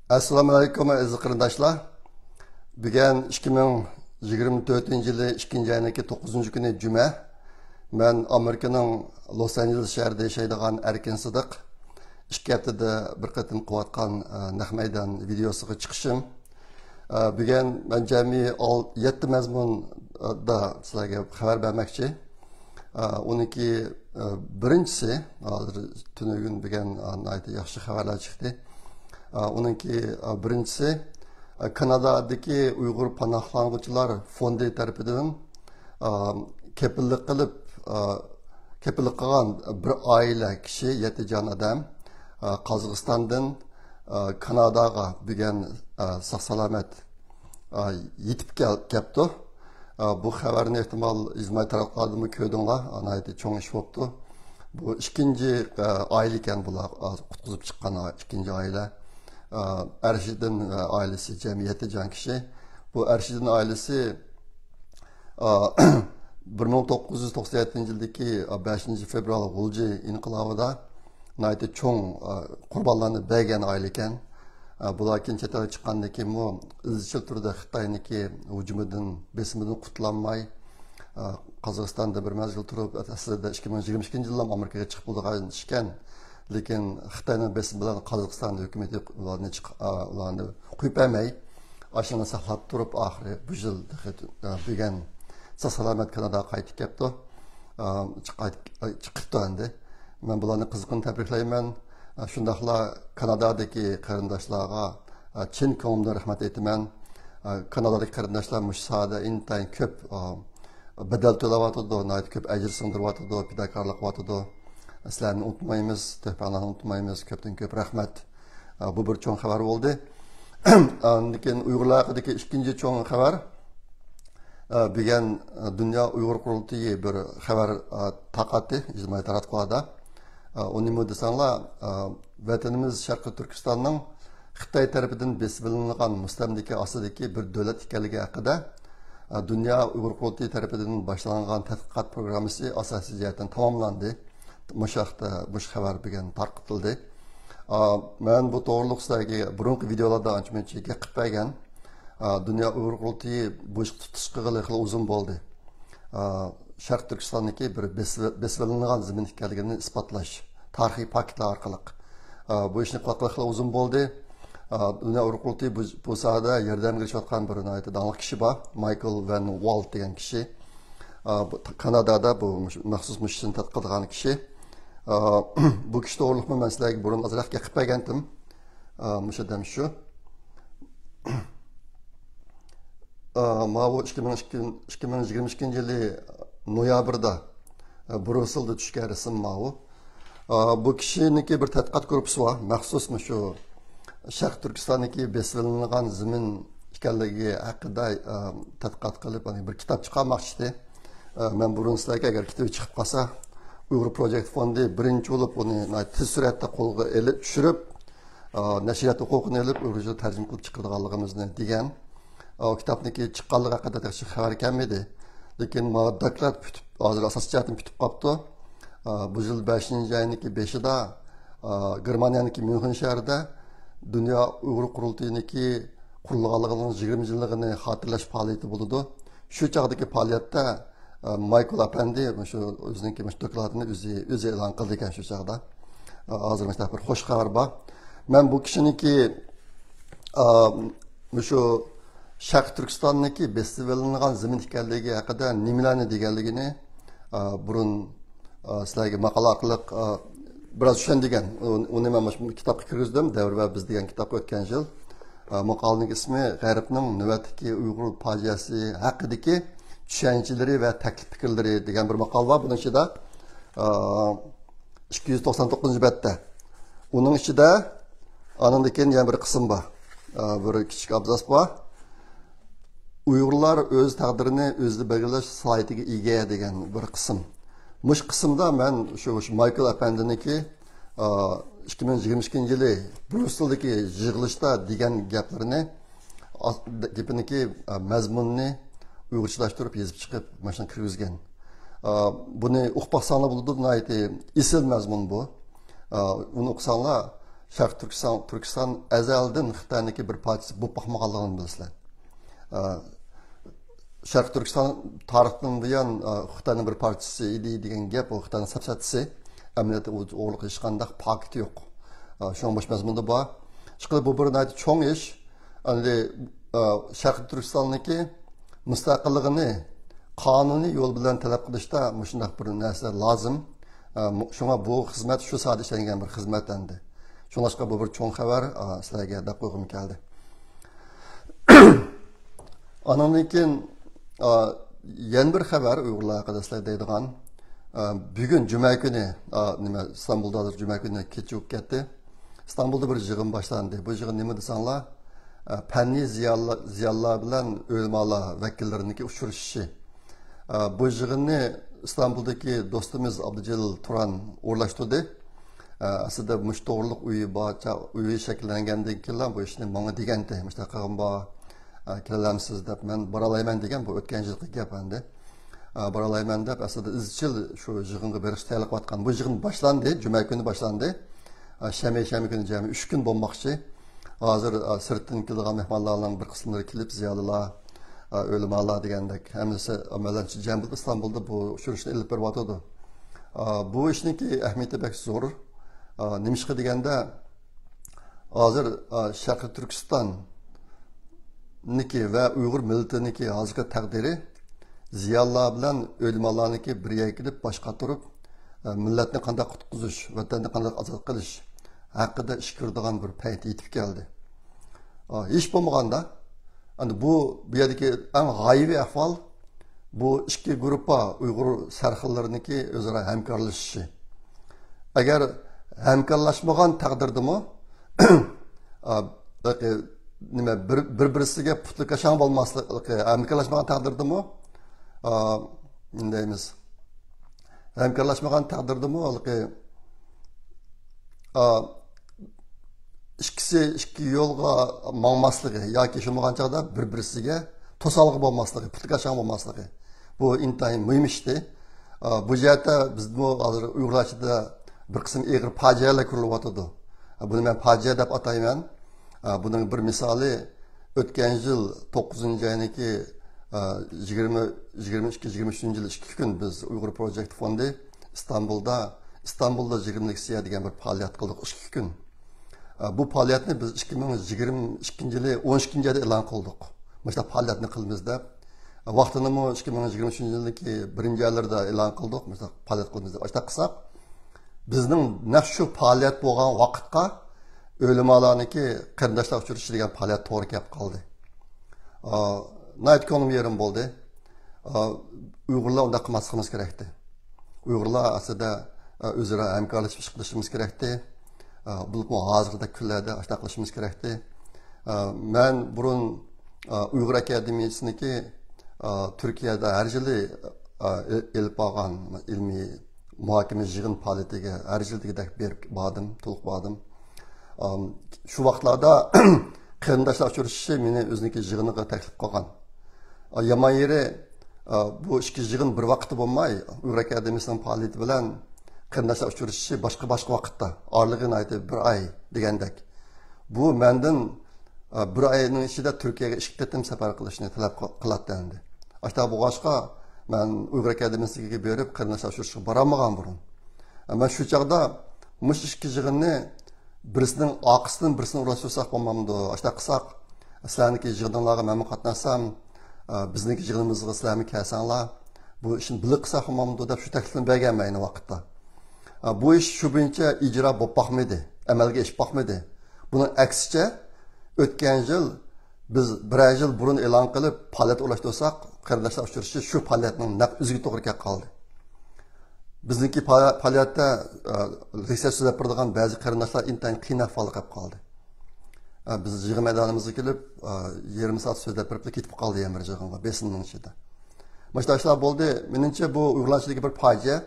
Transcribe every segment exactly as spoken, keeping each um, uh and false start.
ئەسسالامۇ ئەلەيكۇم، ئەزىز قېرىنداشلار. بۈگۈن ئىككى مىڭ يىگىرمە تۆتىنچى يىلى ئىككىنچى ئاينىڭكى توققۇزىنچى كۈنى، جۈمە. مەن ئامېرىكىنىڭ لوس ئانژېلېس شەھىرىدە ياشايدىغان ئەركىن سىدىق ئىككى ھەپتىدە بىر قېتىم قىلىۋاتقان، ئە، نەق مەيدان ۋىدېئوسىغا چىقىشىم. ئە، بۈگۈن مەن جەمئىي ئال-، يەتتە مەزمۇندا سىلەرگە خەۋەر بەرمەكچى. ئە، ئۇنىڭكى، ئە، بىرىنچىسى، ھازىر تۈنۈگۈن بۈگۈن، ئە، ناھايىتى ياخشى خەۋەرلەر چىقتى. ئە، ئۇنىڭكى، ئە، بىرىنچىسى، ئە، كانادادىكى ئۇيغۇر پاناھلانغۇچىلار فوندى تەرىپىدىن، ئە، كېپىللىك قىلىپ، ئە، كېپىللىك قىلغان بىر ئائىلە كىشى، يەتتە جان ئادەم، ئە، قازاقىستاندىن، ئە، كاناداغا بۈگۈن، ئە، ساق سالامەت، ئە، يېتىپ كەل-، كەپتۇ. ئە، بۇ خەۋەرنى ئېھتىمال ئىجتىمائىي تاراتقۇلاردىمۇ كۆردۈڭلار. ئە، ناھايىتى چوڭ ئىش بوپتۇ. بۇ ئىككىنچى، ئە، ئائىلە ئىكەن بۇلار، ئە، قۇتقۇزۇپ چىققان ئا-، ئىككىنچى ئائىلە. ئە، ئەرشىدىن، ئە، ئائىلىسى جەمئىي يەتتە جان كىشى. بۇ ئەرشىدىن ئائىلىسى، ئا، بىر مىڭ توققۇز يۈز توقسان يەتتىنچى يىلدىكى، ئا، بەشىنچى فېۋرال غۇلجا ئىنقىلابىدا ناھايىتى چوڭ، ئا، قۇربانلارنى بەرگەن ئائىلە ئىكەن. ئا، بۇلار كېيىن چەت ئەلگە چىققاندىن كېيىنمۇ ئىزچىل تۈردە خىتاينىڭكى ھۇجۇمىدىن، بېسىمىدىن قۇتۇلالماي، ئا، قازاقىستاندا بىر مەزگىل تۇرۇپ، ئەسلىدە ئىككى مىڭ يىگىرمە ئىككىنچى يىللا ئامېرىكىغا چىقىپ بولىدىغان ئىكەن. لېكىن خىتاينىڭ بېسىمى بىلەن قازاقىستان ھۆكۈمىتى ئۇلارنى چىق-، ئا، ئۇلارنى قويۇپ بەرمەي، ئاشۇنى ساقلاپ تۇرۇپ، ئاخىرى بۇ يىل تېخى، ئا، بۈگۈن ساق سالامەت كاناداغا قايتىپ كەپتۇ. ئا، چىق-، قايتىپ، ئا، چىقىپتۇ ئەمدى. مەن بۇلارنى قىزغىن تەبرىكلەيمەن. ئا، شۇنداقلا كانادادىكى قېرىنداشلارغا، ئا، چىن كۆڭلۈمدىن رەھمەت ئېيتىمەن. ئا، كانادادىكى قېرىنداشلار مۇشۇ ساھەدە ئىنتايىن كۆپ، ئا، بەدەل تۆلەۋاتىدۇ، ناھايىتى كۆپ ئەجىر سىڭدۈرۈۋاتىدۇ، پىداكارلىق قىلىۋاتىدۇ. سىلەرنى ئۇنتۇمايمىز، تۆھپەڭلارنى ئۇنتۇمايمىز، كۆپتىن كۆپ رەھمەت. ئا، بۇ بىر چوڭ خەۋەر بولدى. ئاندىن كېيىن ئۇيغۇرلار ھەققىدىكى ئىككىنچى چوڭ خەۋەر. ئا، بۈگۈن، ئا، دۇنيا ئۇيغۇر قۇرۇلتىيى بىر خەۋەر، ئا، تارقاتتى ئىجتىمائىي تاراتقۇلاردا. ئا، ئۇ نېمە دېسەڭلار، ئا، ۋەتىنىمىز شەرقىي تۈركىستاننىڭ خىتاي تەرىپىدىن بېسىۋېلىنغان مۇستەملىكە ئاستىدىكى بىر دۆلەت ئىكەنلىكى ھەققىدە، ئا، دۇنيا ئۇيغۇر قۇرۇلتىيى تەرىپىدىن باشلانغان تەتقىقات پروگراممىسى ئاساسىي جەھەتتىن تاماملاندى. مۇشۇ ھەقتە مۇشۇ خەۋەر بۈگۈن تارقىتىلدى. ئا، مەن بۇ توغرىلىق سىلەرگە بۇرۇنقى ۋىدېئولاردا ئانچە مۇنچە گەپ قىلىپ بەرگەن. ئا، دۇنيا ئۇيغۇر قۇرۇلتىيى بۇ ئىشقا تۇتۇش قىلغىلى خېلى ئۇزۇن بولدى. ئا، شەرقىي تۈركىستاننىڭكى بىر بېسىۋ-، بېسىۋېلىنغان زېمىن ئىكەنلىكىنى ئىسپاتلاش، تارىخىي پاكىتلار ئارقىلىق. ئا، بۇ ئىشنى قىلغىلى خېلى ئۇزۇن بولدى. ئا، دۇنيا ئۇيغۇر قۇرۇلتىيى بۇ، بۇ ساھەدە ياردەمگە ئېرىشىۋاتقان بىر ناھايىتى داڭلىق كىشى بار، مايكل ۋەن ۋالت دېگەن كىشى. ئا، بۇ، كانادادا بۇ مۇش-، مەخسۇس مۇشۇ ئىشنى تەتقىق قىلىدىغان كىشى. ئا، بۇ كىشى توغرىلىقمۇ مەن سىلەرگە بۇرۇن ئازراق گەپ قىلىپ بەرگەنتىم. ئا، مۇشۇ دەم شۇ. ئا، ماۋۇ ئىككى مىڭ ئىككى، ئىككى مىڭ يىگىرمە ئىككىنچى يىلى نويابىردا، ئا، بروسسېلدا چۈشكەن رەسىم ماۋۇ. ئا، بۇ كىشىنىڭكى بىر تەتقىقات گۇرۇپپىسى بار. مەخسۇس مۇشۇ شەرقىي تۈركىستاندىكى بېسىۋېلىنغان زېمىن ئىكەنلىكى ھەققىدە، ئا، تەتقىقات قىلىپ، يەنى بىر كىتاب چىقارماقچى ئىدى. ئا، مەن بۇرۇن سىلەرگە، ئەگەر كىتابى چىقىپ قالسا، ئۇيغۇر پروجېكت فوندى بىرىنچى بولۇپ ئۇنى تېز سۈرئەتتە قولغا ئېلىپ چۈشۈرۈپ، ئا، نەشرىيات ھوقۇقىنى ئېلىپ، ئۇيغۇرچە تەرجىمە قىلىپ چىقىرىدىغانلىقىمىزنى دېگەن. ئا، ئۇ كىتابنىڭكى چىققانلىقى ھەققىدە تېخىچە خەۋەر كەلمىدى. لېكىن ماۋۇ دوكلات پۈتۈپ، ھازىر ئاساسىي جەھەتتىن پۈتۈپ قاپتۇ. ئا، بۇ يىل بەشىنچى ئاينىڭكى بېشىدا، ئا، گېرمانىيەنىڭكى ميۇنخېن شەھىرىدە دۇنيا ئۇيغۇر قۇرۇلتىيىنىڭكى قۇرۇلغانلىقىنىڭ يىگىرمە يىللىقىنى خاتىرىلەش پائالىيىتى بولىدۇ. شۇ چاغدىكى پائالىيەتتە، ئا، مايكل ئەپەندى شۇ ئۆزىنىڭكى مۇشۇ دوكلاتىنى ئۆزى، ئۆزى ئېلان قىلىدىكەن شۇ چاغدا. ئا، ھازىر مۇشۇنداق بىر خوش خەۋەر بار. مەن بۇ كىشىنىڭكى، ئا، مۇشۇ شەرقىي تۈركىستاننىڭكى بېسىۋېلىنغان زېمىن ئىكەنلىكى ھەققىدە نېمىلەرنى دېگەنلىكىنى، ئا، بۇرۇن، ئا، سىلەرگە ماقالە ئارقىلىق، ئا، بىراز چۈشەندۈرگەن. ئۇ-، ئۇنى مەن مۇشۇ كىتابقا كىرگۈزدۈم، دەۋر ۋە بىز دېگەن كىتابقا ئۆتكەن يىل. ئا، ماقالىنىڭ ئىسمى غەربنىڭ نۆۋەتتىكى ئۇيغۇر پاجىئەسى ھەققىدىكى چۈشەنچىلىرى ۋە تەكلىپ پىكىرلىرى دېگەن بىر ماقالە بار. بۇنىڭ ئىچىدە، ئا، ئىككى يۈز توقسان توققۇزىنچى بەتتە. ئۇنىڭ ئىچىدە ئانىڭدىن كېيىن يەنە بىر قىسىم بار. ئا، بىر كىچىك ئابزاس بار. ئۇيغۇرلار ئۆز تەقدىرىنى ئۆزى بەلگىلەش سالاھىيىتىگە ئىگە دېگەن بىر قىسىم. مۇشۇ قىسىمدا مەن شۇ، شۇ مايكل ئەپەندىنىڭكى، ئا، ئىككى مىڭ يىگىرمە ئىككىنچى يىلى بروسسېلدىكى يىغىلىشتا دېگەن گەپلىرىنى، ئا، گېپىنىڭكى، ئا، مەزمۇنىنى ئۇيغۇرچىلاشتۇرۇپ يېزىپ چىقىپ، مانا شۇنى كىرگۈزگەن. ئا، بۇنى ئوقۇپ باقساڭلار بولىدۇ، ناھايىتى ئېسىل مەزمۇن بۇ. ئا، ئۇنى ئوقۇساڭلار، شەرقىي تۈركىستان، تۈركىستان ئەزەلدىن خىتاينىڭكى بىر پارچىسى بولۇپ باقمىغانلىقىنى بىلىسىلەر. ئە، شەرقىي تۈركىستان تارىختىن بۇيان، ئە، خىتاينىڭ بىر پارچىسى ئىدى دېگەن گەپ، ئۇ خىتاينىڭ سەپسەتىسى. ئەمەلىيەتتە ئۇ توغرىلىق ھېچقانداق پاكىتى يوق. ئە، شۇڭا مۇشۇ مەزمۇندا بار. ئىشقىلىپ، بۇ بىر ناھايىتى چوڭ ئىش. ئەمدى، ئە، شەرقىي تۈركىستاننىڭكى مۇستەقىللىقىنى قانۇنىي يول بىلەن تەلەپ قىلىشتا مۇشۇنداق بىر نەرسە لازىم. ئە، مۇ-، شۇڭا بۇ خىزمەت شۇ ساھەدە ئىشلەنگەن بىر خىزمەت ئەمدى. شۇڭلاشقا بۇ بىر چوڭ خەۋەر، ئە، سىلەرگە دەپ قويغۇم كەلدى. ئانىڭدىن كېيىن، ئا، يەنە بىر خەۋەر ئۇيغۇرلار ھەققىدە سىلەر دەيدىغان. ئا، بۈگۈن جۈمە كۈنى، ئا، نېمە، ئىستانبۇلدا ھازىر جۈمە كۈنى كېچە بولۇپ كەتتى. ئىستانبۇلدا بىر يىغىن باشلاندى. بۇ يىغىن نېمە دېسەڭلار، ئا، پەننىي زىيالىيلار، زىيالىيلار بىلەن ئۆلىمالار ۋەكىللىرىنىڭكى ئۇچرىشىشى. ئا، بۇ يىغىننى ئىستانبۇلدىكى دوستىمىز ئابدۇجېلىل تۇران ئورۇنلاشتۇردى. ئە، ئەسلىدە مۇشۇ توغرىلىق ئويى بارچە، ئويى شەكىللەنگەندىن كېيىنلا بۇ ئىشنى ماڭا دېگەنتى، مۇشۇنداق قىلغان بار، ئە، كېلەلەمسىز دەپ، مەن بارالايمەن دېگەن، بۇ ئۆتكەن يىلقى گەپ ئەمدى. ئە، بارالايمەن دەپ، ئەسلىدە ئىزچىل شۇ يىغىنغا بېرىشقا تەييارلىق قىلىۋاتقان. بۇ يىغىن باشلاندى، جۈمە كۈنى باشلاندى. ئە، شەنبە، شەنبە كۈنى جەمئىي ئۈچ كۈن بولماقچى. ھازىر، ئە، سىرتتىن كېلىدىغان مېھمانلارنىڭ بىر قىسىملىرى كېلىپ، زىيالىيلار، ئە، ئۆلىمالار دېگەندەك، ھەممىسى ئەمەلەن جەم بولۇپ ئىستانبۇلدا بۇ ئۇچرىشىشنى ئېلىپ بېرىۋاتىدۇ. ئا، بۇ ئىشنىڭكى ئەھمىيىتى بەك زور. ئا، نېمىشقا دېگەندە، ھازىر، ئا، شەرقىي تۈركىستاننىكى ۋە ئۇيغۇر مىللىتىنىڭكى ھازىرقى تەقدىرى زىيالىيلار بىلەن ئۆلىمالارنىڭكى بىر يەرگە كېلىپ باش قاتۇرۇپ، ئا، مىللەتنى قانداق قۇتقۇزۇش، ۋەتەننى قانداق ئازاد قىلىش ھەققىدە ئىش كۆرىدىغان بىر پەيت يېتىپ كەلدى. ئا، ھېچ بولمىغاندا، ئەمدى بۇ، بۇ يەردىكى ئەڭ غايىۋى ئەھۋال، بۇ ئىككى گۇرۇپپا ئۇيغۇر سەرخىللىرىنىڭكى ئۆزئارا ھەمكارلىشىشى. ئەگەر ھەمكارلاشمىغان تەقدىردىمۇ، ئا، نېمە، بىر، بىر-، بىرسىگە پۇتلىكاشاڭ بولماسلىق، ھەمكارلاشمىغان تەقدىردىمۇ، ئا، نېمە دەيمىز، ھەمكارلاشمىغان تەقدىردىمۇ ھېلىقى، ئا، ئىككىسى ئىككى يولغا ماڭماسلىقى ياكى شۇ بولغان چاغدا بىر-بىرسىگە توسالغۇ بولماسلىقى، پۇتلىكاشاڭ بولماسلىقى. بۇ ئىنتايىن مۇھىم ئىشتى. ئا، بۇ جەھەتتە بىزمۇ ھازىر ئۇيغۇرلار ئىچىدە بىر قىسىم ئېغىر پاجىئەلەر كۆرۈلۈۋاتىدۇ. ئا، بۇنى مەن پاجىئە دەپ ئاتايمەن. ئا، بۇنىڭ بىر مىسالى، ئۆتكەن يىل توققۇزىنچى ئاينىڭكى، ئا، يىگىرمە، يىگىرمە ئىككى، يىگىرمە ئۈچىنچى يىلى ئىككى كۈن بىز ئۇيغۇر پروجېكت فوندى ئىستانبۇلدا، ئىستانبۇلدا يىگىرمىلىك سىيا دېگەن بىر پائالىيەت قىلدۇق ئىككى كۈن. ئا، بۇ پائالىيەتنى بىز ئىككى مىڭ يىگىرمە ئىككىنچى يىلى ئون ئىككىنچى ئايدا ئېلان قىلدۇق. مۇشۇنداق پائالىيەتنى قىلىمىز دەپ. ۋاقتىنىمۇ ئىككى مىڭ يىگىرمە ئۈچىنچى يىلدىكى بىرىنچى ئايلىرىدا ئېلان قىلدۇق. مۇشۇنداق پائالىيەت قىلىمىز دەپ. ئاشۇنداق قىلساق، بىزنىڭ نەق شۇ پائالىيەت بولغان ۋاقىتقا ئۆلىمالارنىڭكى قېرىنداشلار ئۇچرىشىشى دېگەن پائالىيەت توغرا كەپ قالدى. ئا، ناھايىتى كۆڭلۈم يېرىم بولدى. ئا، ئۇيغۇرلار ئۇنداق قىلماسلىقىمىز كېرەكتى. ئۇيغۇرلار ئەسلىدە، ئا، ئۆزئارا ھەمكارلىشىپ ئىش قىلىشىمىز كېرەكتى. ئا، بولۇپمۇ ھازىرقىدەك كۈنلەردە ئاشۇنداق قىلىشىمىز كېرەكتى. ئا، مەن بۇرۇن، ئا، ئۇيغۇر ئاكادېمىيىسىنىڭكى، ئا، تۈركىيەدە ھەر يىلى، ئا، ئېلىپ بارغان ئىلمىي مۇھاكىمە يىغىن پائالىيىتىگە ھەر يىلدىكىدەك بېرىپ باردىم، تولۇق باردىم. ئام، شۇ ۋاقىتلاردا قېرىنداشلار ئۇچرىشىشى مېنى ئۆزىنىڭكى يىغىنىغا تەكلىپ قىلغان. ئا، يامان يېرى، ئا، بۇ ئىككى يىغىن بىر ۋاقىتتا بولماي، ئۇيغۇر ئاكادېمىيىسىنىڭ پائالىيىتى بىلەن قېرىنداشلار ئۇچرىشىشى باشقا-باشقا ۋاقىتتا، ئارىلىقى ناھايىتى بىر ئاي دېگەندەك. بۇ مەندىن، ئا، بىر ئاينىڭ ئىچىدە تۈركىيەگە ئىككى قېتىم سەپەر قىلىشنى تەلەپ قىلاتتى ئەمدى. ئاشۇنداق بولغاچقا، مەن ئۇيغۇر ئاكادېمىيىسىگە بېرىپ قېرىنداشلار ئۇچرىشىشقا بارالمىغان بۇرۇن. مەن شۇ چاغدا مۇشۇ ئىككى يىغىننى بىرسىنىڭ ئارقىسىدىن بىرسىنى ئورۇنلاشتۇرساق بولمامدۇ؟ ئاشۇنداق قىلساق، سىلەرنىڭكى يىغىنىڭلارغا مەنمۇ قاتناشسام، ئە، بىزنىڭكى يىغىنىمىزغا سىلەرمۇ كەلسەڭلار، بۇ ئىشنى بىللە قىلساق بولمامدۇ دەپ شۇ تەكلىپنى بەرگەنمەن ئەينى ۋاقىتتا. ئە، بۇ ئىش شۇ بويىچە ئىجرا بولۇپ باقمىدى، ئەمەلگە ئېشىپ باقمىدى. بۇنىڭ ئەكسىچە، ئۆتكەن يىل بىز بىرەر يىل بۇرۇن ئېلان قىلىپ پائالىيەت ئورۇنلاشتۇرساق، قېرىنداشلار ئۇچرىشىشى شۇ پائالىيەتنىڭ نەق ئۆزىگە توغرا كەپ قالدى. بىزنىڭكى پا-، پائالىيەتتە، ئە، لېكسىيە سۆزلەپ بېرىدىغان بەزى قېرىنداشلار ئىنتايىن قىيىن ئەھۋالغا كەپ قالدى. ئە، بىز يىغىن مەيدانىمىزغا كېلىپ، ئە، يېرىم سائەت سۆزلەپ بېرىپلا كېتىپ قالدى يەنە بىر يىغىنغا، بېسىمنىڭ ئىچىدە. مۇشۇنداق ئىشلار بولدى. مېنىڭچە بۇ ئۇيغۇرلار ئىچىدىكى بىر پاجىئە.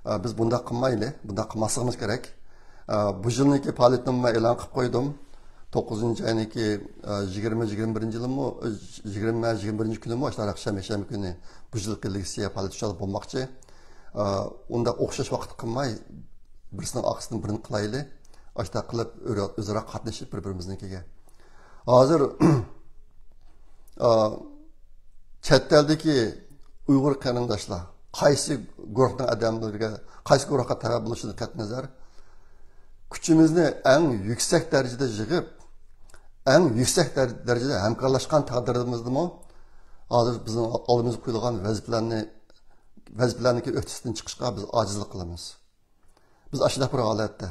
ئە، بىز بۇنداق قىلمايلى، بۇنداق قىلماسلىقىمىز كېرەك. ئە، بۇ يىلنىڭكى پائالىيىتىنى مەن ئېلان قىلىپ قويدۇم. توققۇزىنچى ئاينىڭكى، ئە، يىگىرمە، يىگىرمە بىرىنچى يىلىمۇ، ئە، يىگىرمە، يىگىرمە بىرىنچى كۈنىمۇ ئاشۇنداق شەنبە، شەنبە كۈنى بۇ يىلقى لېكسىيە پائالىيىتى ئۇچرىتىلىپ بولماقچى. ئە، ئۇنداق ئوخشاش ۋاقىت قىلماي، بىرسىنىڭ ئارقىسىدىن بىرىنى قىلايلى. ئاشۇنداق قىلىپ ئۆرە-، ئۆزئارا قاتنىشىپ بىر-بىرىمىزنىڭكىگە. ھازىر، ئا، چەت ئەلدىكى ئۇيغۇر قېرىنداشلار قايسى گۇرۇھنىڭ ئادەملىرىگە، قايسى گۇرۇھقا تەۋە بولۇشىدىن قەتئىينەزەر، كۈچىمىزنى ئەڭ يۈكسەك دەرىجىدە يىغىپ، ئەڭ يۈكسەك دەر-، دەرىجىدە ھەمكارلاشقان تەقدىردىمىزدىمۇ، ھازىر بىزنىڭ ئالدىمىزغا قويۇلغان ۋەزىپىلەرنى، ۋەزىپىلەرنىڭكى ئۆتىسىدىن چىقىشقا بىز ئاجىزلىق قىلىمىز. بىز ئاشۇنداق بىر ھالەتتە،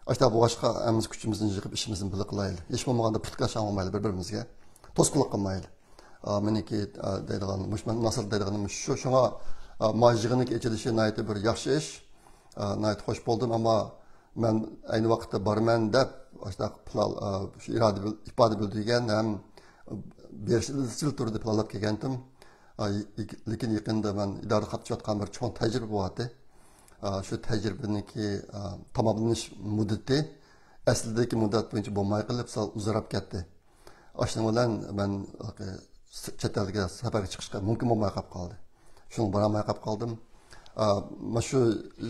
ئاشۇنداق بولغاچقا، ھەممىمىز كۈچىمىزنى يىغىپ، ئىشىمىزنى بىللە قىلايلى. ھېچ بولمىغاندا پۇتكا شاڭلىمايلى بىر-بىرىمىزگە. توسقۇنلۇق قىلمايلى. ئا، مېنىڭكى، ئا، دەيدىغان، مۇش-، مەن مەقسەت دەيدىغىنىم شۇ. شۇڭا، ئا، ما يىغىننىڭكى ئېچىلىشى ناھايىتى بىر ياخشى ئىش. ئا، ناھايىتى خوش بولدۇم، ئەمما مەن ئەينى ۋاقىتتا بارىمەن دەپ، ئاشۇنداق پىلان، ئا، شۇ ئىرادە بىل-، ئىپادە بىلدۈرگەن ھەم بېرىشنى ئىزچىل تۈردە پىلانلاپ كەلگەنتىم. ئا، لېكىن يېقىندا مەن ئىدارىدە قاتنىشىۋاتقان بىر چوڭ تەجرىبە بولاتتى. ئا، شۇ تەجرىبىنىڭكى، ئا، تاماملىنىش مۇددىتى ئەسلىدىكى مۇددەت بويىچە بولماي قېلىپ، سەل ئۇزىراپ كەتتى. ئاشۇنىڭ بىلەن مەن چەت ئەلگە سەپەرگە چىقىشقا مۇمكىن بولماي قاپ قالدى. شۇڭا بارالماي قاپ قالدىم. ئا، مانا شۇ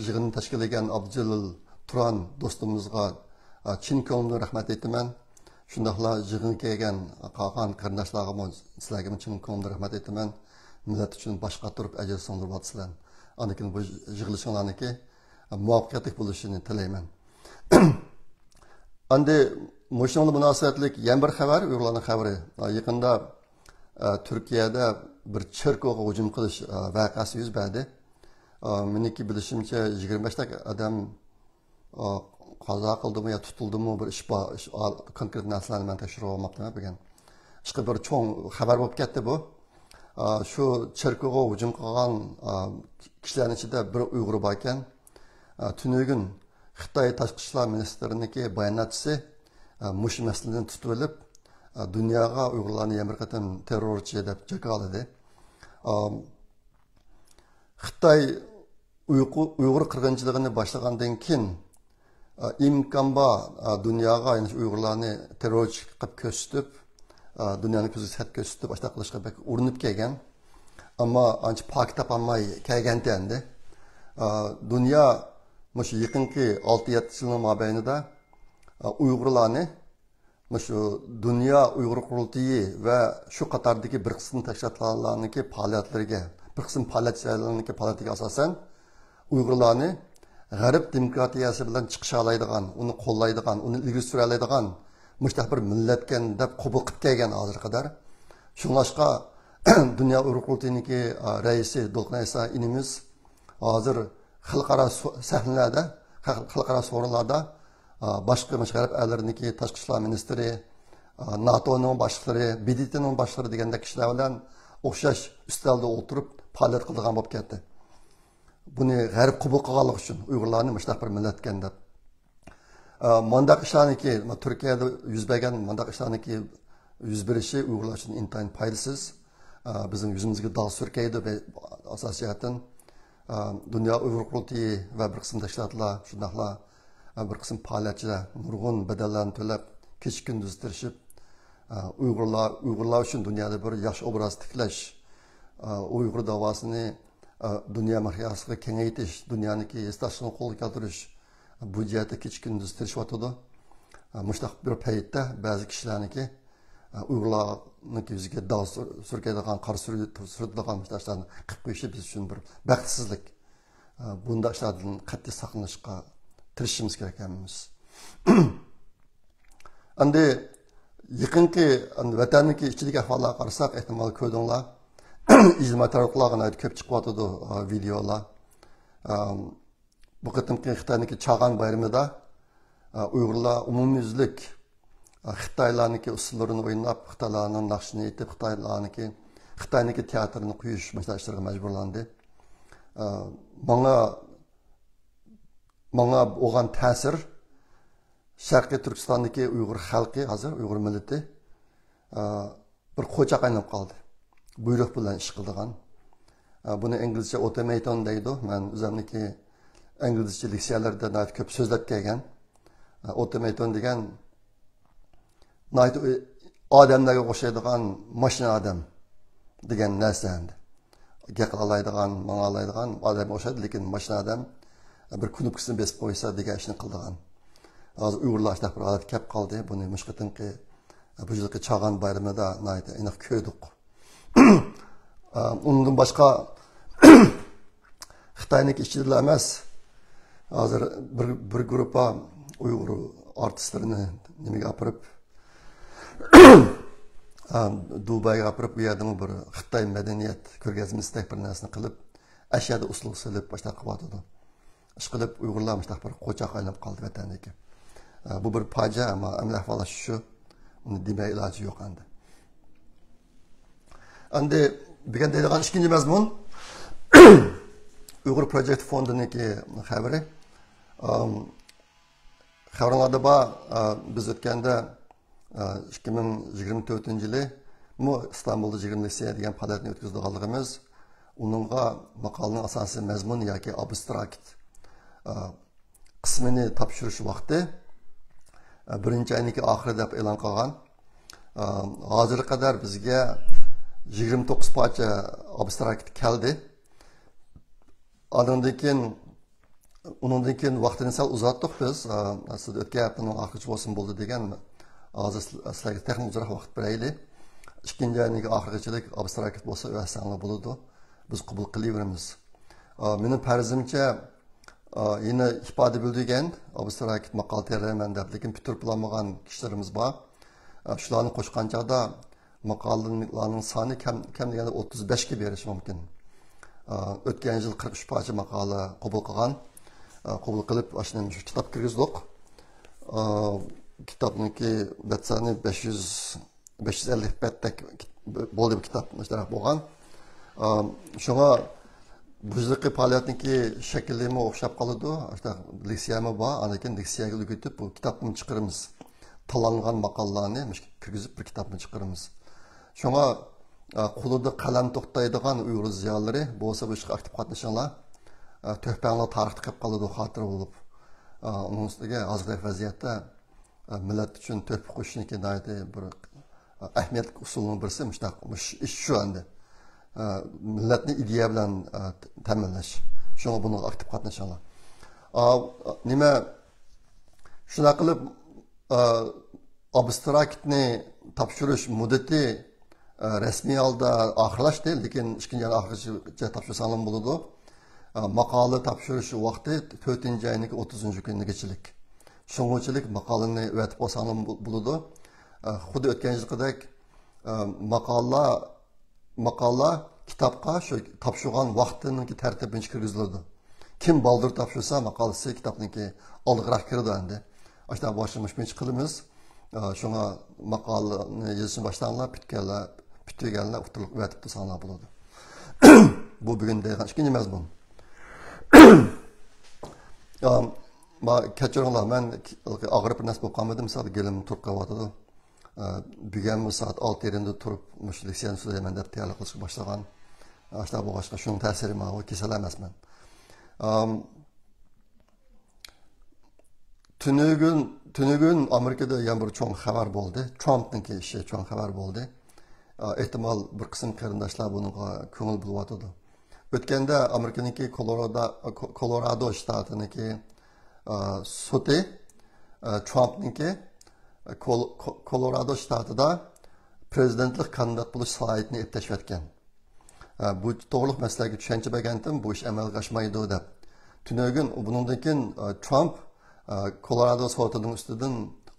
يىغىننى تەشكىللىگەن ئابدۇجېلىل تۇران دوستىمىزغا، ئا، چىن كۆڭلۈمدىن رەھمەت ئېيتىمەن. شۇنداقلا يىغىنغا كەلگەن قالغان قېرىنداشلارغىمۇ، سىلەرگىمۇ چىن كۆڭلۈمدىن رەھمەت ئېيتىمەن. مىللەت ئۈچۈن باش قاتۇرۇپ ئەجىر سىڭدۈرۈۋاتىسىلەر. ئاندىن كېيىن بۇ يىغىلىشىڭلارنىڭكى مۇۋەپپەقىيەتلىك بولۇشىنى تىلەيمەن. ئەمدى مۇشۇنىڭ بىلەن مۇناسىۋەتلىك يەنە بىر خەۋەر، ئۇيغۇرلارنىڭ خەۋىرى. يېقىندا، ئە، تۈركىيەدە بىر چېركوغا ھۇجۇم قىلىش، ئە، ۋەقەسى يۈز بەردى. ئە، مېنىڭكى بىلىشىمچە، يىگىرمە بەش ئادەم، ئە، قازا قىلدىمۇ يا تۇتۇلدىمۇ، بىر ئىش بار، ئىش، ئا-، كونكرېت نەرسىلەرنى مەن تەكشۈرۈپ بولماپتىمەن بۈگۈن. ئىشقا بىر چوڭ خەۋەر بولۇپ كەتتى بۇ. ئا، شۇ چېركوغا ھۇجۇم قىلغان، ئا، كىشىلەرنىڭ ئىچىدە بىر ئۇيغۇر بار ئىكەن. ئا، تۈنۈگۈن خىتاي تاشقى ئىشلار مىنىستىرىنىڭكى باياناتچىسى، ئا، مۇشۇ مەسىلىنى تۇتۇپ ئېلىپ، ئا، دۇنياغا ئۇيغۇرلارنى يەنە بىر قېتىم تېررورچى دەپ جاكارلىدى. ئا، خىتاي ئۇيقۇ-، ئۇيغۇر قىرغىنچىلىقىنى باشلىغاندىن كېيىن، ئا، ئىمكان بار، ئا، دۇنياغا، يەنى شۇ ئۇيغۇرلارنى تېررورچى قىلىپ كۆرسىتىپ، ئا، دۇنيانىڭ كۆزىگە سەت كۆرسىتىپ، ئاشۇنداق قىلىشقا بەك ئۇرۇنۇپ كەلگەن. ئەمما ئانچە پاكىت تاپالماي كەلگەنتى ئەمدى. ئا، دۇنيا مۇشۇ يېقىنقى ئالتە يەتتە يىلنىڭ مابەينىدە، ئا، ئۇيغۇرلارنى مۇشۇ دۇنيا ئۇيغۇر قۇرۇلتىيى ۋە شۇ قاتاردىكى بىر قىسىم تەشكىلاتلارنىڭكى پائالىيەتلىرىگە، بىر قىسىم پائالىيەتچىلەرنىڭكى پائالىيىتىگە ئاساسەن، ئۇيغۇرلارنى غەرب دېموكراتىيەسى بىلەن چىقىشالايدىغان، ئۇنى قوللايدىغان، ئۇنى ئىلگىرى سۈرەلەيدىغان مۇشۇنداق بىر مىللەتكەن دەپ قوبۇل قىلىپ كەلگەن ھازىرغا قەدەر. شۇڭلاشقا، دۇنيا ئۇيغۇر قۇرۇلتىيىنىڭكى، ئا، رەئىسى دولقۇن ئەيسا ئىنىمىز ھازىر خەلقئارا سو-، سەھنىلەردە، خەل-، خەلقئارا سورۇنلاردا، ئا، باشقا مۇشۇ غەرب ئەللىرىنىڭكى تاشقى ئىشلار مىنىستىرى، ئا، ناتونىڭ باشلىقلىرى، ب د ت نىڭ باشلىقلىرى دېگەندەك كىشىلەر بىلەن ئوخشاش ئۈستەلدە ئولتۇرۇپ پائالىيەت قىلىدىغان بولۇپ كەتتى. بۇنى غەرب قوبۇل قىلغانلىقى ئۈچۈن ئۇيغۇرلارنى مۇشۇنداق بىر مىللەتكەن دەپ. ئا، مانداق ئىشلارنىڭكى، تۈركىيەدە يۈز بەرگەن مانداق ئىشلارنىڭكى يۈز بېرىشى ئۇيغۇرلار ئۈچۈن ئىنتايىن پايدىسىز. ئا، بىزنىڭ يۈزىمىزگە داغ سۈركەيدۇ بە-، ئاساسىي جەھەتتىن. ئا، دۇنيا ئۇيغۇر قۇرۇلتىيى ۋە بىر قىسىم تەشكىلاتلار، شۇنداقلا، ئا، بىر قىسىم پائالىيەتچىلەر نۇرغۇن بەدەللەرنى تۆلەپ، كېچە-كۈندۈز تىرىشىپ، ئا، ئۇيغۇرلار، ئۇيغۇرلار ئۈچۈن دۇنيادا بىر ياخشى ئوبراز تىكلەش، ئا، ئۇيغۇر داۋاسىنى، ئا، دۇنيا مىقياسىغا كېڭەيتىش، دۇنيانىڭكى ھېسداشلىقىنى قولغا كەلتۈرۈش، بۇ جەھەتتە كېچە-كۈندۈز تىرىشىۋاتىدۇ. مۇشۇنداق بىر پەيتتە بەزى كىشىلەرنىڭكى، ئۇيغۇرلارنىڭكى يۈزىگە داغ سۈر-، سۈركەيدىغان، قارا سۈر-، سۈرىدىغان مۇشۇنداق ئىشلارنى قىلىپ قويۇشى بىز ئۈچۈن بىر بەختسىزلىك. بۇنداق ئىشلاردىن قەتئىي ساقلىنىشقا تىرىشىشىمىز كېرەك ھەممىمىز. ئەمدى يېقىنقى، ئەمدى ۋەتەننىڭكى ئىچىدىكى ئەھۋاللارغا قارىساق، ئېھتىمال كۆردۈڭلار، ئىجتىمائىي تاراتقۇلارغا ناھايىتى كۆپ چىقىۋاتىدۇ، ئا، ۋىدېئولار. ئام، بۇ قېتىمقى خىتاينىڭكى چاغان بايرىمىدا، ئا، ئۇيغۇرلار ئومۇميۈزلۈك، ئا، خىتايلارنىڭكى ئۇسسۇللىرىنى ئويناپ، خىتايلارنىڭ ناخشىسىنى ئېيتىپ، خىتايلارنىڭكى، خىتاينىڭكى تىياتىرىنى قويۇش مۇشۇنداق ئىشلىرىغا مەجبۇرلاندى. ئا، ماڭا، ماڭا بولغان تەسىر، شەرقىي تۈركىستاندىكى ئۇيغۇر خەلقى، ھازىر ئۇيغۇر مىللىتى، ئا، بىر قوچاق ئايلىنىپ قالدى. بۇيرۇق بىلەن ئىش قىلىدىغان. ئا، بۇنى ئىنگلىزچە ئوتومەيتون دەيدۇ. مەن ئۆزۈمنىڭكى ئىنگلىزچە لېكسىيەلەردە ناھايىتى كۆپ سۆزلەپ كەلگەن. ئا، ئوتومەيتون دېگەن ناھايىتى ئادەملەرگە ئوخشايدىغان ماشىنا ئادەم دېگەن نەرسە ئەمدى. گەپ قىلالايدىغان، ماڭالايدىغان ئادەمگە ئوخشايدۇ، لېكىن ماشىنا ئادەم بىر كۇنۇپكىسىنى بېسىپ قويسا دېگەن ئىشنى قىلىدىغان. ھازىر ئۇيغۇرلار شۇنداق بىر ھالەتكە كەپ قالدى. بۇنى مۇشۇ قېتىمقى، بۇ يىلقى چاغان بايرىمىدا ناھايىتى ئېنىق كۆردۇق. ئۇنىڭدىن باشقا، خىتاينىڭ ئىچىدىلا ئەمەس، ھازىر بىر، بىر گۇرۇپپا ئۇيغۇر ئارتىسلىرىنى نېمىگە ئاپىرىپ، دۇبايغا ئاپىرىپ، ئۇ يەردىمۇ بىر خىتاي مەدەنىيەت كۆرگەزمىسىدەك بىر نەرسىنى قىلىپ، ئەشەدە ئۇسسۇل سېلىپ، باشلاپ قىلىۋاتىدۇ. ئىشقىلىپ، ئۇيغۇرلار مۇشۇنداق بىر قوچاق ئايلىنىپ قالدى ۋەتەندىكى. ئە، بۇ بىر پاجىئە، ئەمما ئەمەلىي ئەھۋال شۇ. ئۇنى دېمەي ئىلاجى يوق ئەمدى. ئەمدى بۈگۈن دەيدىغان ئىككىنچى مەزمۇن، ئۇيغۇر پروجېكت فوندىنىڭكى خەۋىرى. ئام، خەۋىرىڭلاردا بار، ئا، بىز ئۆتكەندە، ئا، ئىككى مىڭ يىگىرمە تۆتىنچى يىلى مۇ ئىستانبۇلدا يىگىرمە لېكسىيە دېگەن پائالىيەتنى ئۆتكۈزىدىغانلىقىمىز، ئۇنىڭغا ماقالىنىڭ ئاساسىي مەزمۇن ياكى ئابستراكت، ئا، قىسمىنى تاپشۇرۇش ۋاقتى، ئا، بىرىنچى ئاينىڭكى ئاخىرى دەپ ئېلان قىلغان. ئا، ھازىرغا قەدەر بىزگە يىگىرمە توققۇز پارچە ئابستراكت كەلدى. ئاندىن كېيىن، ئۇنىڭدىن كېيىن ۋاقتىنى سەل ئۇزارتتۇق بىز. ئا، سىز ئۆتكەن ھەپتىنىڭ ئاخىرىچە بولسىمۇ بولدى دېگەن. ھازىر سىل-، سىلەرگە تېخىمۇ ئۇزراق ۋاقىت بېرەيلى. ئىككىنچى ئاينىڭ ئاخىرىغىچىلىك ئابستراكت بولسا ئۆتسەڭلار بولىدۇ. بىز قوبۇل قىلىۋېرىمىز. ئا، مېنىڭ پەرىزىمچە، ئا، يەنە ئىپادە بىلدۈرگەن ئابستراكت ماقالە تەييارلايمەن دەپ، لېكىن پۈتتۈرۈپ بولالمىغان كىشىلىرىمىز بار. ئا، شۇلارنى قوشقان چاغدا ماقالىلەرنىڭ سانى كەم، كەم دېگەندە ئوتتۇز بەشكە بېرىشى مۇمكىن. ئا، ئۆتكەن يىل قىرىق ئۈچ پارچە ماقالە قوبۇل قىلغان. ئا، قوبۇل قىلىپ، ئاشۇنى شۇ كىتاب كىرگۈزدۇق. ئا، كىتابنىڭكى بەت سانى بەش يۈز، بەش يۈز ئەللىك بەتتەك بولدى بۇ كىتاب، مۇشۇنداق بولغان. ئا، شۇڭا بۇ يىلقى پائالىيەتنىڭكى شەكلىمۇ ئوخشاپ قالىدۇ. ئاشۇنداق لېكسىيەمۇ بار، ئاندىن كېيىن لېكسىيەگە ئۈلگۈتۈپ بۇ كىتابنى چىقىرىمىز. تاللانغان ماقالىلارنى مۇشۇ كىرگۈزۈپ بىر كىتابنى چىقىرىمىز. شۇڭا، ئا، قولىدا قەلەم توختايدىغان ئۇيغۇر زىيالىيلىرى بولسا بۇ ئىشقا ئاكتىپ قاتنىشىڭلار. ئا، تۆھپەڭلار تارىختا قېلىپ قالىدۇ، خاتىرە بولۇپ. ئا، ئۇنىڭ ئۈستىگە ھازىردەك ۋەزىيەتتە، ئا، مىللەت ئۈچۈن تۆھپە قوشۇشنىڭكى ناھايىتى بىر، ئا، ئەھمىيەتلىك ئۇسۇلنىڭ بىرسى مۇشۇنداق، مۇش-، ئىش شۇ ئەمدى. ئا، مىللەتنى ئىدىيە بىلەن، ئا، تەمىنلەش. شۇڭا بۇنىڭغا ئاكتىپ قاتنىشىڭلار. ئا، نېمە، شۇنداق قىلىپ، ئا، ئابستراكتنى تاپشۇرۇش مۇددىتى، ئا، رەسمىي ھالدا ئاخىرلاشتى، لېكىن ئىككىنچى ئاينىڭ ئاخىرىغىچە تاپشۇرساڭلارمۇ بولىدۇ. ئا، ماقالە تاپشۇرۇش ۋاقتى تۆتىنچى ئاينىڭ ئوتتۇزىنچى كۈنىگىچىلىك. شۇڭىچىلىك ماقالىنى ئەۋەتىپ قويساڭلارمۇ بو-، بولىدۇ. ئا، خۇددى ئۆتكەن يىلقىدەك، ئا، ماقالە ماقالە كىتابقا شۇ تاپشۇرغان ۋاقتىنىڭكى تەرتىپ بويىچە كىرگۈزۈلىدۇ. كىم بالدۇر تاپشۇرسا، ماقالىسى كىتابنىڭكى ئالدىغىراق كىرىدۇ ئەمدى. ئاشۇنداق باشلىمىش بويىچە قىلىمىز. ئا، شۇڭا ماقالىنى يېزىشنى باشلاڭلار، پۈتكەنلەر، پۈتتۈرگەنلەر ئۇتتۇرلۇق ئەۋەتىپ تۇرساڭلار بولىدۇ. بۇ بۈگۈن دەيدىغان ئىككىنچى مەزمۇن. ئا، ما-، كەچۈرۈڭلار، مەن ئاغرىپ بىر نەرسە بولۇپ قالمىدىم، مىسال، گېلىم تۇرۇپ قېلىۋاتىدۇ. ئە، بۈگۈنمۇ سائەت ئالتە يېرىمدە تۇرۇپ، مۇشۇ لېكسىيەنى سۆزلەيمەن دەپ تەييارلىق قىلىشقا باشلىغان. ئاشۇنداق بولغاچقا، شۇنىڭ تەسىرى ماۋۇ، كېسەل ئەمەسمەن. ئام، تۈنۈگۈن، تۈنۈگۈن ئامېرىكىدا يەنە بىر چوڭ خەۋەر بولدى. ترامپنىڭكى ئىشى چوڭ خەۋەر بولدى. ئا، ئېھتىمال، بىر قىسىم قېرىنداشلار بۇنىڭغا كۆڭۈل بۆلۈۋاتىدۇ. ئۆتكەندە ئامېرىكىنىڭكى كولورادا-، كو-، كولورادو شتاتىنىڭكى، ئا، سوتى، ئا، ترامپنىڭكى، ئا، كول-، كو-، كولورادو شتاتىدا پىرېزىدېنتلىق كاندىدات بولۇش سالاھىيىتىنى ئېلىپ تەشۋىقەتكەن. ئا، بۇ توغرۇلۇق مەسىلىگە چۈشەنچە بەرگەنتىم، بۇ ئىش ئەمەلگە ئاشمايدۇ دەپ. تۈنۈگۈن، بۇنىڭدىن كېيىن، ئا، ترامپ، ئا، كولورادو سوتىنىڭ ئۈستىدىن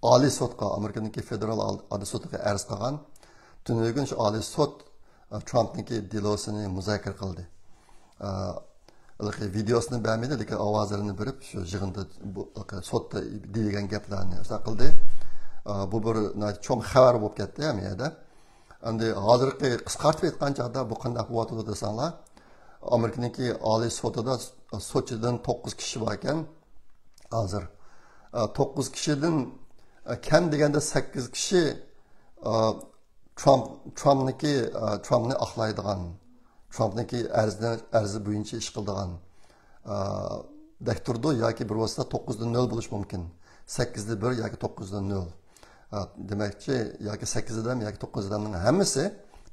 ئالىي سوتقا، ئامېرىكىنىڭكى فېدېرال ئال-، ئالىي سوتىغا ئەرز قىلغان. تۈنۈگۈن شۇ ئالىي سوت ئا، ترامپنىڭكى دېلوسىنى مۇزاكىرە قىلدى. ئا، ھېلىقى ۋىدېئوسىنى بەرمىدى، لېكىن ئاۋازلىرىنى بېرىپ، شۇ يىغىندا، بۇ، سوتتا دېيىلگەن گەپلەرنى ئاشۇنداق قىلدى. ئا، بۇ بىر ناھايىتى چوڭ خەۋەر بولۇپ كەتتى ھەممە يەردە. ئەمدى ھازىرقى قىسقارتىپ ئېيتقان چاغدا بۇ قانداق بولۇۋاتىدۇ دېسەڭلار، ئامېرىكىنىڭكى ئالىي سوتىدا سوتچىدىن توققۇز كىشى باركەن ھازىر. ئا، توققۇز كىشىدىن، ئا، كەم دېگەندە سەككىز كىشى، ئا، ترامپ، ترامپنىكى، ئا، ترامپنى ئاقلايدىغان، ترامپنىڭكى ئەرزىنى، ئەرزى بويىچە ئىش قىلىدىغان، ئا، دەك تۇرىدۇ ياكى بىر بولسا توققۇزدا نۆل بولۇشى مۇمكىن. سەككىزدە بىر ياكى توققۇزدا نۆل. ئا، دېمەكچى، ياكى سەككىز ئادەم ياكى توققۇز ئادەمنىڭ ھەممىسى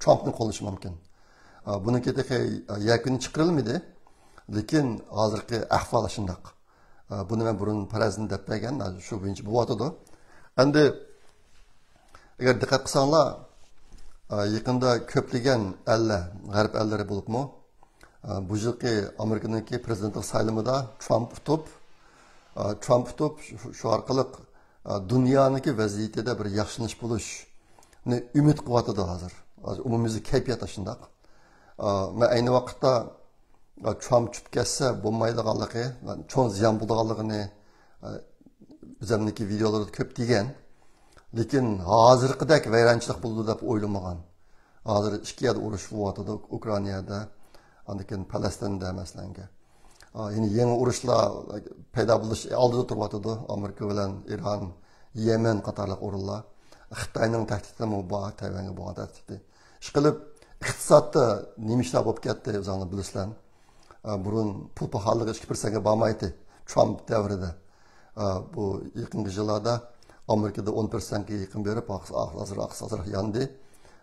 ترامپنى قوللىشى مۇمكىن. ئا، بۇنىڭكى تېخى، ئا، يەكۈنى چىقىرىلمىدى. لېكىن ھازىرقى ئەھۋال شۇنداق. ئە، بۇنى مەن بۇرۇن پەرەزنى دەپ بەرگەن، شۇ بويىچە بولۇۋاتىدۇ. ئەمدى ئەگەر دىققەت قىلساڭلار، ئە، يېقىندا كۆپلىگەن ئەللەر، غەرب ئەللىرى بولۇپمۇ، ئە، بۇ يىلقى ئامېرىكىنىڭكى پىرېزىدېنتلىق سايلىمىدا ترامپ ئۇتۇپ، ئە، ترامپ ئۇتۇپ، شۇ، شۇ ئارقىلىق، ئە، دۇنيانىڭكى ۋەزىيىتىدە بىر ياخشىلىنىش بولۇشنى ئۈمىد قىلىۋاتىدۇ ھازىر. ھازىر ئومۇميۈزلۈك كەيپىيات شۇنداق. ئە، مەن ئەينى ۋاقىتتا، ئە، ترامپ چۈشۈپ كەتسە بولمايدىغانلىقى، چوڭ زىيان بولىدىغانلىقىنى، ئە، ئۆزۈمنىڭكى ۋىدېئولىرىدا كۆپ دېگەن. لېكىن ھازىرقىدەك ۋەيرانچىلىق بولىدۇ دەپ ئويلىمىغان. ھازىر ئىككى يەردە ئۇرۇش بولۇۋاتىدۇ، ئۇكرائىنادا، ئاندىن كېيىن پەلەستىندە مەسىلەنگە. ئا، يەنە يېڭى ئۇرۇشلار پەيدا بولۇش ئالدىدا تۇرۇۋاتىدۇ. ئامېرىكا بىلەن ئىران، يەمەن قاتارلىق ئورۇنلار. خىتاينىڭ تەھدىتىمۇ بار، تەيۋەنگە بولغان تەھدىتى. ئىشقىلىپ، ئىقتىسادتا نېمە ئىشلار بولۇپ كەتتى، ئۆزۈڭلار بىلىسىلەر. ئا، بۇرۇن پۇل پاخاللىقى ئىككى پىرسەنتكە بارمايتتى، ترامپ دەۋرىدە. ئا، بۇ يېقىنقى يىللاردا ئامېرىكىدا ئون پىرسەنتكە يېقىن بېرىپ، ئاز-، ئاز-، ئازراق، ئازراق ياندى.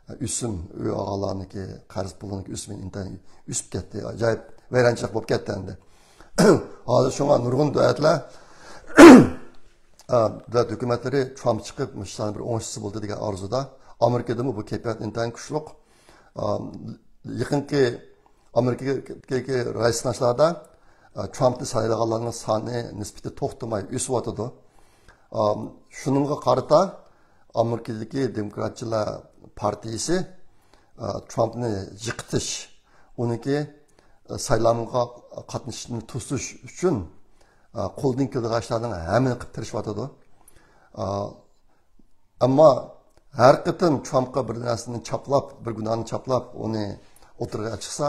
ئا، ئۆسۈم، ئۆي ئالغانلارنىڭكى قەرز پۇلىنىڭكى ئۆسۈمى ئىنتايىن ئۆسۈپ كەتتى. ئاجايىپ ۋەيرانچىلىق بولۇپ كەتتى ئەمدى. ھازىر شۇڭا نۇرغۇن دۆلەتلەر، ئا، دۆلەت ھۆكۈمەتلىرى ترامپ چىقىپ، مۇشۇلارنى بىر ئوڭشىسا بولدى دېگەن ئارزۇدا. ئامېرىكىدىمۇ بۇ كەيپىيات ئىنتايىن كۈچلۈك. ئا، يېقىنقى ئامېرىكىدىكى راي سىناشلاردا، ئە، ترامپنى سايلىغانلارنىڭ سانى نىسبىتى توختىماي ئۆسۈۋاتىدۇ. ئام، شۇنىڭغا قارىتا ئامېرىكىدىكى دېموكراتچىلار پارتىيىسى، ئە، ترامپنى يىقىتىش، ئۇنىڭكى، ئە، سايلامغا قاتنىشىشنى توسۇش ئۈچۈن، ئە، قولىدىن كېلىدىغان ئىشلارنىڭ ھەممىنى قىلىپ تىرىشىۋاتىدۇ. ئە، ئەمما ھەر قېتىم ترامپقا بىر نەرسىنى چاپلاپ، بىر گۇناھنى چاپلاپ، ئۇنى ئوتتۇرىغا چىقسا،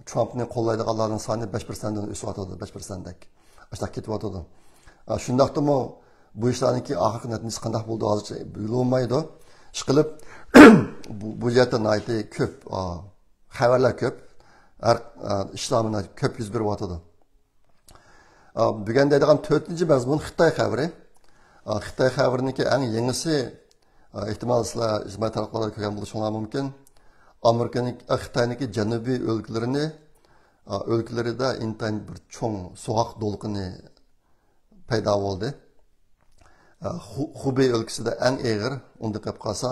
ترامپنى قوللايدىغانلارنىڭ سانى بەش پىرسەنتتىن ئۆسۈۋاتىدۇ، بەش پىرسەنتتەك. ئاشۇنداق كېتىۋاتىدۇ. ئا، شۇنداقتىمۇ بۇ ئىشلارنىڭكى ئاخىرقى نەتىجىسى قانداق بولىدۇ، ھازىرچە بىلىنمايدۇ. ئىشقىلىپ، بۇ، بۇ جەھەتتە ناھايىتى كۆپ، ئا، خەۋەرلەر كۆپ. ھەر، ئا، ئىشلار مانا كۆپ يۈز بېرىۋاتىدۇ. ئا، بۈگۈن دەيدىغان تۆتىنچى مەزمۇن خىتاي خەۋىرى. ئا، خىتاي خەۋىرىنىڭكى ئەڭ يېڭىسى، ئا، ئېھتىمال سىلەر ئىجتىمائىي تاراتقۇلاردا كۆرگەن بولۇشۇڭلار مۇمكىن. ئامېرىكىنىڭ، ئا، خىتاينىڭكى جەنۇبىي ئۆلكىلىرىنى، ئا، ئۆلكىلىرىدە ئىنتايىن بىر چوڭ سوغۇق دولقۇنى پەيدا بولدى. ئا، خۇ-، خۇبېي ئۆلكىسىدە ئەڭ ئېغىر، ئۇنداق قىلىپ قالسا،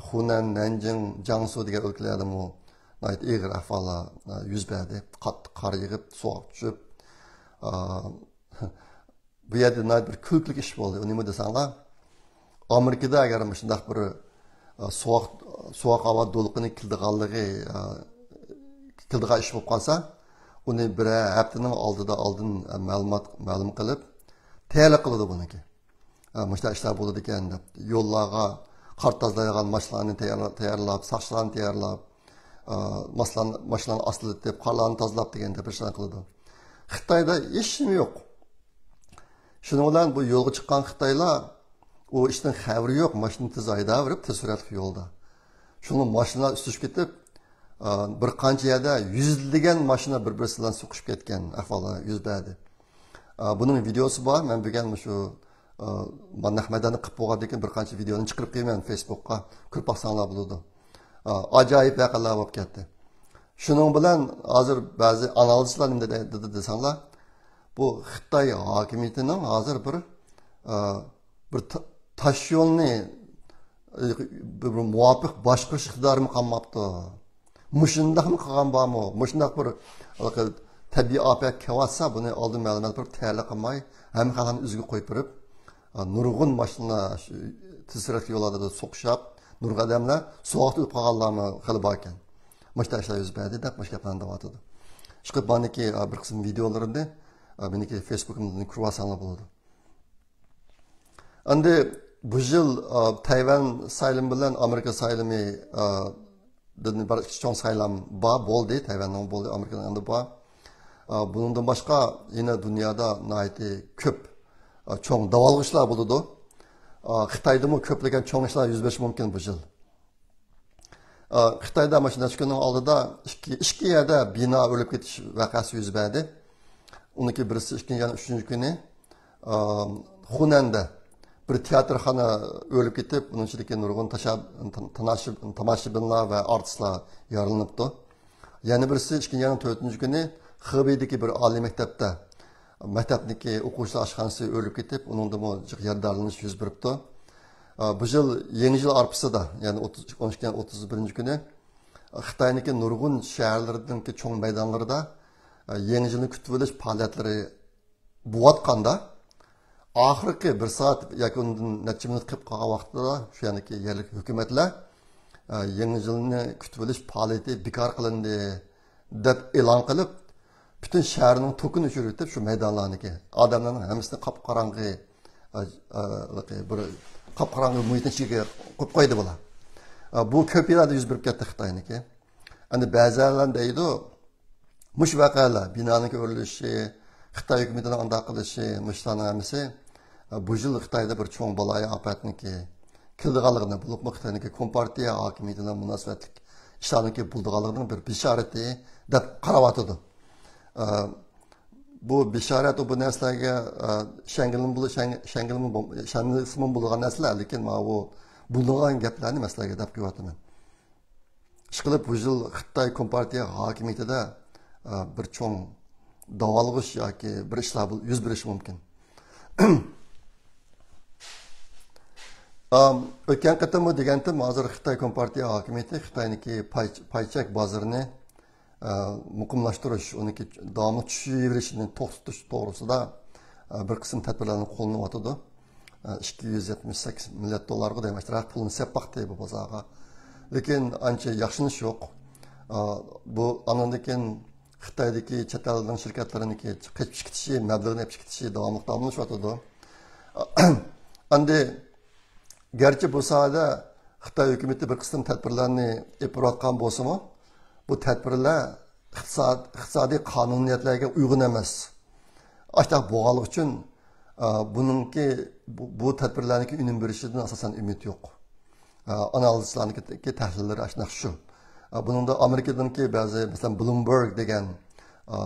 خۇنەن، نەنجىڭ، جياڭسۇ دېگەن ئۆلكىلەردىمۇ ناھايىتى ئېغىر ئەھۋاللار، ئا، يۈز بەردى. قاتتىق قار يېغىپ، سوغۇق چۈشۈپ، ئا، بۇ يەردە ناھايىتى بىر كۈلكىلىك ئىش بولدى. ئۇ نېمە دېسەڭلار، ئامېرىكىدا ئەگەر مۇشۇنداق بىر، ئا، سوغۇق، سوغۇق ھاۋا دولقۇنى كېلىدىغانلىقى، ئا، كېلىدىغان ئىش بولۇپ قالسا، ئۇنى بىرەر ھەپتىنىڭ ئالدىدا ئالدىن، ئا، مەلۇمات، مەلۇم قىلىپ، تەييارلىق قىلىدۇ بۇنىڭكى. ئا، مۇشۇنداق ئىشلار بولىدىكەن دەپ، يوللارغا قار تازىلايدىغان ماشىنىلارنى تەييارلا-، تەييارلاپ، ساقچىلارنى تەييارلاپ، ئا، ماشىنىلارنى، ماشىنىلارنى ئاستىلىتىپ، قارلارنى تازىلاپ دېگەن دەپ ئىشلارنى قىلىدۇ. خىتايدا ھېچنېمە يوق. شۇنىڭ بىلەن بۇ يولغا چىققان خىتايلار ئۇ ئىشتىن خەۋىرى يوق، ماشىنا تېز ھەيدەۋېرىپ، تېز سۈرئەتلىك يولدا. شۇڭا ماشىنىلار ئۈستۈشۈپ كېتىپ، ئا، بىر قانچە يەردە يۈزلىگەن ماشىنا بىر-بىرسى بىلەن سوقۇشۇپ كەتكەن ئەھۋاللار يۈز بەردى. ئا، بۇنىڭ ۋىدېئوسى بار. مەن بۈگۈن مۇشۇ، ئا، نەق مەيداندا قىلىپ بولغاندىن كېيىن بىر قانچە ۋىدېئونى چىقىرىپ قويىمەن فېيسبۇكقا. كۆرۈپ باقساڭلار بولىدۇ. ئا، ئاجايىپ ۋەقەلەر بولۇپ كەتتى. شۇنىڭ بىلەن ھازىر بەزى ئانالىزچىلار نېمە دەيدۇ دېسەڭلار، بۇ خىتاي ھاكىمىيىتىنىڭ ھازىر بىر، ئا، بىر تا-، تاش يولنى، بىر مۇۋاپىق باشقۇرۇش ئىقتىدارىمۇ قالماپتۇ. مۇشۇنداقمۇ قىلغان بارمۇ؟ مۇشۇنداق بىر تەبىئىي ئاپەت كېلىۋاتسا، بۇنى ئالدىن مەلۇمات بېرىپ تەييارلىق قىلماي، ھەممە خەلقنى ئۆزىگە قويۇپ بېرىپ، نۇرغۇن ماشىنا شۇ تېز سۈرئەتلىك يوللاردا توقۇشۇپ، نۇرغۇن ئادەملەر سوغۇقتا ئۆلۈپ قالغانلارمۇ خېلى بار ئىكەن. مۇشۇنداق ئىشلار يۈز بەردى دەپ مۇشۇ گەپلەرنى دەۋاتىدۇ. ئىشقىلىپ مانىكى بىر قىسىم ۋىدېئولىرىمنى، مېنىڭكى فېيسبۇكۇمدىن كۆرۈۋالساڭلار بولىدۇ. ئەمدى بۇ يىل، ئا، تەيۋەن سايلىمى بىلەن ئامېرىكا سايلىمى، ئا، دىن بار ئىككى چوڭ سايلام بار، بولدى. تەيۋەننىڭ بولدى، ئامېرىكىنىڭ ئەمدى بار. ئا، بۇنىڭدىن باشقا يەنە دۇنيادا ناھايىتى كۆپ، ئا، چوڭ داۋالغۇشلار بولىدۇ. ئا، خىتايدىمۇ كۆپلىگەن چوڭ ئىشلار يۈز بېرىشى مۇمكىن بۇ يىل. ئا، خىتايدا مانا شۇ نەچچە كۈننىڭ ئالدىدا ئىككى، ئىككى يەردە بىنا ئۆرۈلۈپ كېتىش ۋەقەسى يۈز بەردى. ئۇنىڭكى بىرسى ئىككىنچى يانى ئۈچىنچى كۈنى، ئا، خۇنەندە بىر تىياتىرخانا ئۆرۈلۈپ كېتىپ، ئۇنىڭ ئىچىدىكى نۇرغۇن تاشا-، تاماشا-، تاماشىبىنلار ۋە ئارتىسلار يارىلىنىپتۇ. يەنە بىرسى ئىككىنچى يانىڭ تۆتىنچى كۈنى خېبېيدىكى بىر ئالىي مەكتەپتە، مەكتەپنىڭكى ئوقۇغۇچىلار ئاشخانىسى ئۆرۈلۈپ كېتىپ، ئۇنىڭدىمۇ جىق يارىدارلىنىش يۈز بېرىپتۇ. بۇ يىل يېڭى يىل ئارپىسىدا، يەنى ئوتتۇز، ئون ئىككى، ئوتتۇز بىرىنچى كۈنى خىتاينىڭكى نۇرغۇن شەھەرلىرىنىڭكى چوڭ مەيدانلىرىدا يېڭى يىلنى كۈتۈۋېلىش پائالىيەتلىرى بولۇۋاتقاندا، ئاخىرقى بىر سائەت ياكى ئۇنىڭدىن نەچچە مىنۇت قېلىپ قالغان ۋاقتىدا شۇ يەردىكى يەرلىك ھۆكۈمەتلەر، ئە، يېڭى يىلنى كۈتۈۋېلىش پائالىيىتى بىكار قىلىندى، دەپ ئېلان قىلىپ، پۈتۈن شەھەرنىڭ توكىنى ئۆچۈرۈۋېتىپ، شۇ مەيدانلارنىكى ئادەملەرنىڭ ھەممىسىنى قاپقاراڭغۇ، ئە، ئە، بىر قاپقاراڭغۇ مۇھىتنىڭ ئىچىگە قويۇپ قويدى بۇلار. ئە، بۇ كۆپ يەرلەردە يۈز بېرىپ كەتتى خىتاينىكى. ئەنە بەزىلەر دەيدۇ، مۇشۇ ۋەقەلەر، بىنانىڭ ئۆرۈلۈشى، خىتاي ھۆكۈمىتىنىڭ ئانداق قىلىشى، مۇشۇلارنىڭ ھەممىسى، ئە، بۇ يىل خىتايدا بىر چوڭ بالايىئاپەتنىكى، كېلىدىغانلىقىنى، بولۇپمۇ خىتاينىڭكى كومپارتىيە ھاكىمىيىتى بىلەن مۇناسىۋەتلىك ئىشلارنىڭكى بولىدىغانلىقىنىڭ بىر بېشارىتى دەپ قاراۋاتىدۇ. ئە، بۇ بېشارەت، بۇ نەرسىلەرگە، ئە، ئىشەنگىلىمۇ بول-، ئىشەن-، ئىشەنگىلىمۇ بول-، ئىشەنسىمۇ بولىدىغان نەرسىلەر، لېكىن ماۋۇ بولىدىغان گەپلەرنى مەسىلىگە دەپ قويۇۋاتىمەن. ئىشقىلىپ، بۇ يىل خىتاي كومپارتىيە ھاكىمىيىتىدە، ئە، بىر چوڭ داۋالغۇش ياكى بىر ئىشلار بول-، يۈز بېرىشى مۇمكىن. ئام، ئۆتكەن قېتىممۇ دېگەنتىم، ھازىر خىتاي كومپارتىيە ھاكىمىيىتى خىتاينىڭكى پاي، پاي چەك بازىرىنى، ئە، مۇقىملاشتۇرۇش، ئۇنىڭكى داۋاملىق چۈشۈۋېرىشىنى توختىتىش توغرىسىدا، ئە، بىر قىسىم تەدبىرلەرنى قوللىنىۋاتىدۇ. ئىككى يۈز يەتمىش سەككىز مىليارد دوللارغا دېمەك، پۇلنى سېلىپ باقتى بۇ بازارغا. لېكىن ئانچە ياخشىلىنىش يوق. بۇ، ئانىڭدىن كېيىن خىتايدىكى چەت ئەلنىڭ شىركەتلىرىنىڭكى قېچىپ كېتىشى، مەبلىغىنى ئېلىپ كېتىشى داۋاملىق، داۋاملىشىۋاتىدۇ. ئەمدى گەرچە بۇ ساھەدە خىتاي ھۆكۈمىتى بىر قىسىم تەدبىرلەرنى ئېلىپ بارىۋاتقان بولسىمۇ، بۇ تەدبىرلەر ئىقتىساد، ئىقتىسادىي قانۇنىيەتلەرگە ئۇيغۇن ئەمەس. ئاشۇنداق بولغانلىقى ئۈچۈن، ئا، بۇنىڭكى، بۇ، بۇ تەدبىرلەرنىڭكى ئۈنۈم بېرىشىدىن ئاساسەن ئۈمىد يوق. ئا، ئانالىزچىلارنىڭكى تەھلىللىرى ئاشۇنداق شۇ. ئا، بۇنىڭدا ئامېرىكىدىنكى بەزى، مەسىلەن، بلومبېرگ دېگەن، ئا،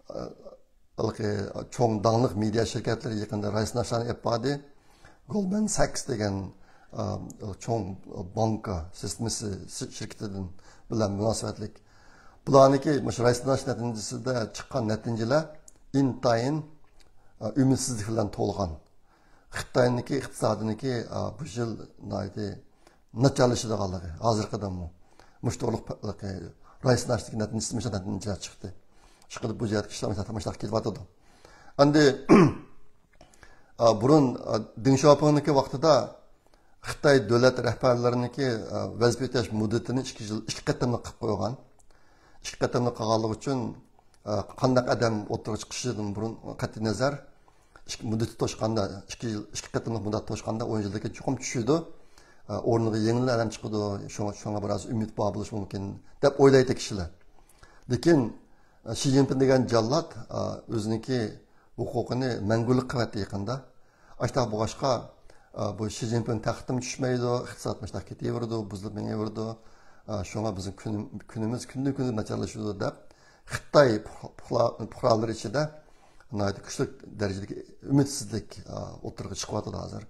ئا، ھېلىقى چوڭ داڭلىق مېدىيا شىركەتلىرى يېقىندا رايسىناشلارنى ئېلىپ باردى. گولدمان ساكس دېگەن، ئا، چوڭ بانكا سىستېمىسى شىركىتىدىن بىلەن مۇناسىۋەتلىك. بۇلارنىڭكى مۇشۇ رايسىناش نەتىجىسىدە چىققان نەتىجىلەر ئىنتايىن، ئا، ئۈمىدسىزلىك بىلەن تولغان. خىتاينىڭكى ئىقتىسادىنىڭكى، ئا، بۇ يىل ناھايىتى ناچارلىشىدىغانلىقى، ھازىرقىدىنمۇ مۇشۇ توغرىلىق پە-، رايسىناشتىكى نەتىجىسى مۇشۇ نەتىجىلەر چىقتى. ئىشقىلىپ، بۇ جەھەتتىكى ئىشلار مۇشۇنداق، مۇشۇنداق كېتىۋاتىدۇ. ئەمدى، ئا، بۇرۇن، ئا، دېڭ شياۋپىڭنىڭكى ۋاقتىدا خىتاي دۆلەت رەھبەرلىرىنىڭكى، ئا، ۋەزىپە ئۆتەش مۇددىتىنى ئىككى يىل، ئىككى قېتىملىق قىلىپ قويغان. ئىككى قېتىملىق قىلغانلىقى ئۈچۈن، ئا، قانداق ئادەم ئوتتۇرىغا چىقىشىدىن بۇرۇن قەتئىي نەزەر، ئىككى، مۇددىتى توشقاندا، ئىككى يىل، ئىككى قېتىملىق مۇددەت توشقاندا، ئون يىلدىن كېيىن چوقۇم چۈشىدۇ. ئا، ئورنىغا يېڭىلا ئادەم چىقىدۇ، شۇڭا، شۇڭا بىراز ئۈمىد بار بولۇشى مۇمكىن، دەپ ئويلايدۇ كىشىلەر. لېكىن، ئا، شى جىنپىڭ دېگەن جاللات، ئا، ئۆزىنىڭكى ھوقۇقىنى مەڭگۈلۈك قىلىۋەتتى يېقىندا. ئاشۇنداق بولغاچقا، ئا، بۇ شى جىنپىڭ تەختتىن چۈشمەيدۇ، ئىقتىساد مۇشۇنداق كېتىۋېرىدۇ، بۇزۇلۇپ مېڭىۋېرىدۇ. ئا، شۇڭا بىزنىڭ كۈنۈم-، كۈنىمىز كۈندىن-كۈندىن ناچارلىشىدۇ، دەپ خىتاي پۇ-، پۇقرا-، پۇقرالىرى ئىچىدە ناھايىتى كۈچلۈك دەرىجىدىكى ئۈمىدسىزلىك، ئا، ئوتتۇرىغا چىقىۋاتىدۇ ھازىر.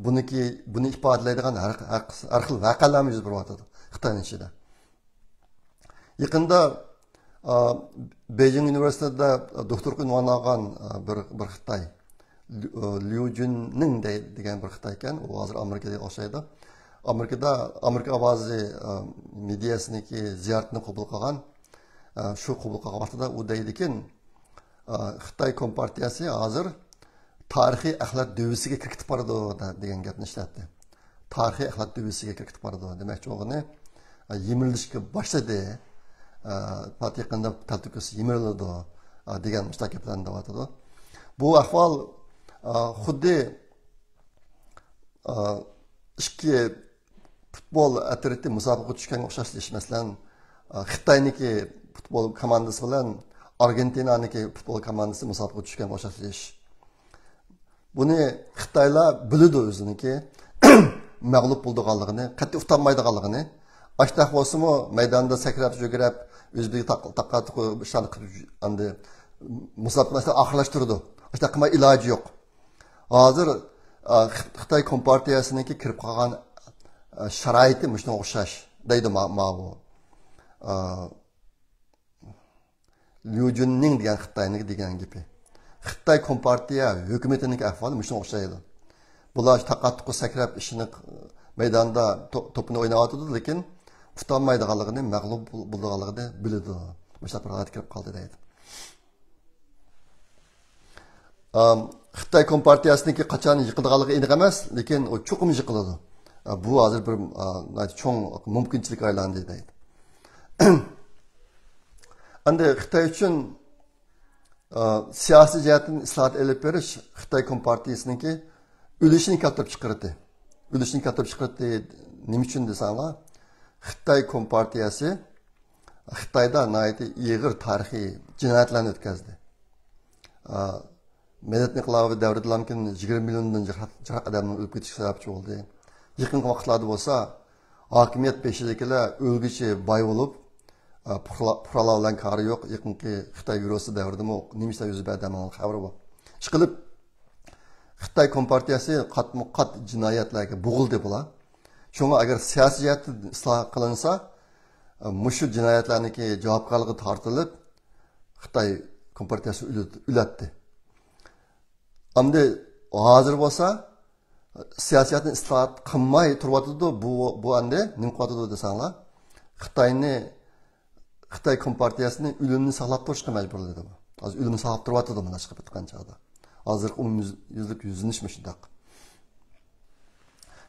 بۇنىڭكى، بۇنى ئىپادىلەيدىغان ھەر، ھەر، ھەر خىل ۋەقەلەرمۇ يۈز بېرىۋاتىدۇ خىتاينىڭ ئىچىدە. يېقىندا، ئا، بېيجىڭ ئۇنىۋېرسىتېتىدا دوكتورلۇق ئۇنۋانىنى ئالغان، ئا، بىر، بىر خىتاي، ليۇ، ئا، ليۇ جۈننىڭ دەي-، دېگەن بىر خىتاي ئىكەن. ئۇ ھازىر ئامېرىكىدا ئوخشايدۇ. ئامېرىكىدا ئامېرىكا ئاۋازى، ئا، مېدىيەسىنىڭكى زىيارىتىنى قوبۇل قىلغان. ئا، شۇ قوبۇل قىلغان ۋاقتىدا ئۇ دەيدىكىن، ئا، خىتاي كومپارتىيەسى ھازىر تارىخىي ئەخلەت دۆۋىسىگە كىرىپ كېتىپ بارىدۇ، دە-، دېگەن گەپنى ئىشلەتتى. تارىخىي ئەخلەت دۆۋىسىگە كىرىپ كېتىپ بارىدۇ. دېمەكچى بولغىنى، ئا، يىمىرىلىشكە باشلىدى. ئا، پات يېقىندا تەلتۆكۈس يىمىرىلىدۇ، ئا، دېگەن مۇشۇنداق گەپلەرنى دەۋاتىدۇ. بۇ ئەھۋال، ئا، خۇددى، ئا، ئىككى پۇتبول ئەترىتى مۇسابىقىگە چۈشكەنگە ئوخشاش دېيىش. مەسىلەن، ئا، خىتاينىڭكى پۇتبول كوماندىسى بىلەن ئارگېنتىنانىڭكى پۇتبول كوماندىسى مۇسابىقىگە چۈشكەنگە ئوخشاش دېيىش. بۇنى خىتايلار بىلىدۇ ئۆزىنىڭكى مەغلۇپ بولىدىغانلىقىنى، قەتئىي ئۇتالمايدىغانلىقىنى. ئاشتاق بولسىمۇ مەيداندا سەكرەپ، يۈگۈرۈپ، ئۆزى بىر تاق-، تاقا-تۇقا ئىشلارنى قىلىپ، ئەمدى مۇسابىقىنى ئاخىرلاشتۇرىدۇ. ئاشتاق قىلماي ئىلاجى يوق. ھازىر، ئا، خىت-، خىتاي كومپارتىيەسىنىڭكى كىرىپ قالغان، ئا، شارائىتى مۇشۇنىڭغا ئوخشاش، دەيدۇ ما-، ماۋۇ. ئا، ليۇ جۈننىڭ دېگەن خىتاينىڭ دېگەن گېپى. خىتاي كومپارتىيە ھۆكۈمىتىنىڭ ئەھۋالى مۇشۇنىڭغا ئوخشايدۇ. بۇلار تاقا-تۇقا سەكرەپ ئىشىنى، مەيداندا تو-، توپىنى ئويناۋاتىدۇ، لېكىن ئۇتالمايدىغانلىقىنى، مەغلۇپ بولىدىغانلىقىنى بىلىدۇ. مۇشۇنداق بىر ھالەتكە كىرىپ قالدى دەيدۇ. ئام، خىتاي كومپارتىيەسىنىڭكى قاچان يىقىلىدىغانلىقى ئېنىق ئەمەس، لېكىن ئۇ چوقۇم يىقىلىدۇ. ئا، بۇ ھازىر بىر، ئا، ناھايىتى چوڭ مۇمكىنچىلىككە ئايلاندى دەيدۇ. ئەمدى خىتاي ئۈچۈن، ئا، سىياسىي جەھەتتىن ئىسلاھات ئېلىپ بېرىش خىتاي كومپارتىيەسىنىڭكى ئۈلۈشىنى كەلتۈرۈپ چىقىرتتى. ئۈلۈشىنى كەلتۈرۈپ چىقىرتتى. نېمە ئۈچۈن دېسەڭلار، خىتاي كومپارتىيەسى خىتايدا ناھايىتى ئېغىر تارىخىي جىنايەتلەرنى ئۆتكۈزدى. ئا، مەدەنىيەت ئىنقىلابى دەۋرىدىلا يىگىرمە مىليوندىن جىق-، جىقراق ئادەمنىڭ ئۆلۈپ كېتىشىگە سەۋەبچى بولدى. يېقىنقى ۋاقىتلاردا بولسا، ھاكىمىيەت بېشىدىكىلەر ئۆلگۈچە باي بولۇپ، ئا، پۇقرا-، پۇقرالار بىلەن كارى يوق. يېقىنقى خىتاي ۋىرۇسى دەۋرىدىمۇ نېمە ئىشلار يۈز بەردى، ھەممىنىڭ خەۋىرى بار. ئىشقىلىپ، خىتاي كومپارتىيەسى قاتمۇ قات جىنايەتلەرگە بوغۇلدى بۇلار. شۇڭا ئەگەر سىياسىي جەھەتتىن ئىسلاھ قىلىنسا، مۇشۇ جىنايەتلەرنىڭكى جاۋابكارلىقى تارتىلىپ، خىتاي كومپارتىيەسى ئۆلە-، ئۆلەتتى. ئەمدى ھازىر بولسا سىياسىي جەھەتتىن ئىسلاھات قىلماي تۇرۇۋاتىدۇ. بۇ، بۇ ئەمدى نېمە قىلىۋاتىدۇ دېسەڭلار، خىتاينى، خىتاي كومپارتىيەسىنى ئۆلۈمدىن ساقلاپ تۇرۇشقا مەجبۇرلىدى بۇ. ھازىر ئۆلۈمنى ساقلاپ تۇرۇۋاتىدۇ، مۇنداق قىلىپ ئېيتقان چاغدا. ھازىرقى ئومۇميۈزلۈك يۈزلىنىشمۇ شۇنداق.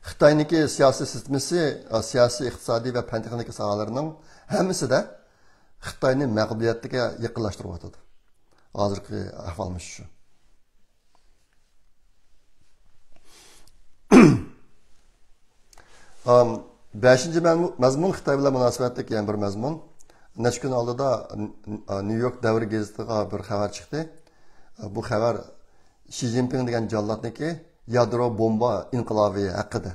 خىتاينىڭكى سىياسىي سىستېمىسى، سىياسىي، ئىقتىسادىي ۋە پەن تېخنىكا ساھەلىرىنىڭ ھەممىسىدە خىتاينى مەغلۇبىيەتكە يېقىنلاشتۇرۇۋاتىدۇ. ھازىرقى ئەھۋال مۇشۇ. ئام، بەشىنچى مەزمۇ-، مەزمۇن خىتاي بىلەن مۇناسىۋەتلىك يەنە بىر مەزمۇن. نەچچە كۈن ئالدىدا ن-، ن-، نيۇ يورك دەۋر گېزىتىغا بىر خەۋەر چىقتى. بۇ خەۋەر شى جىنپىڭ دېگەن جاللاتنىڭكى يادرو بومبا ئىنقىلابى ھەققىدە.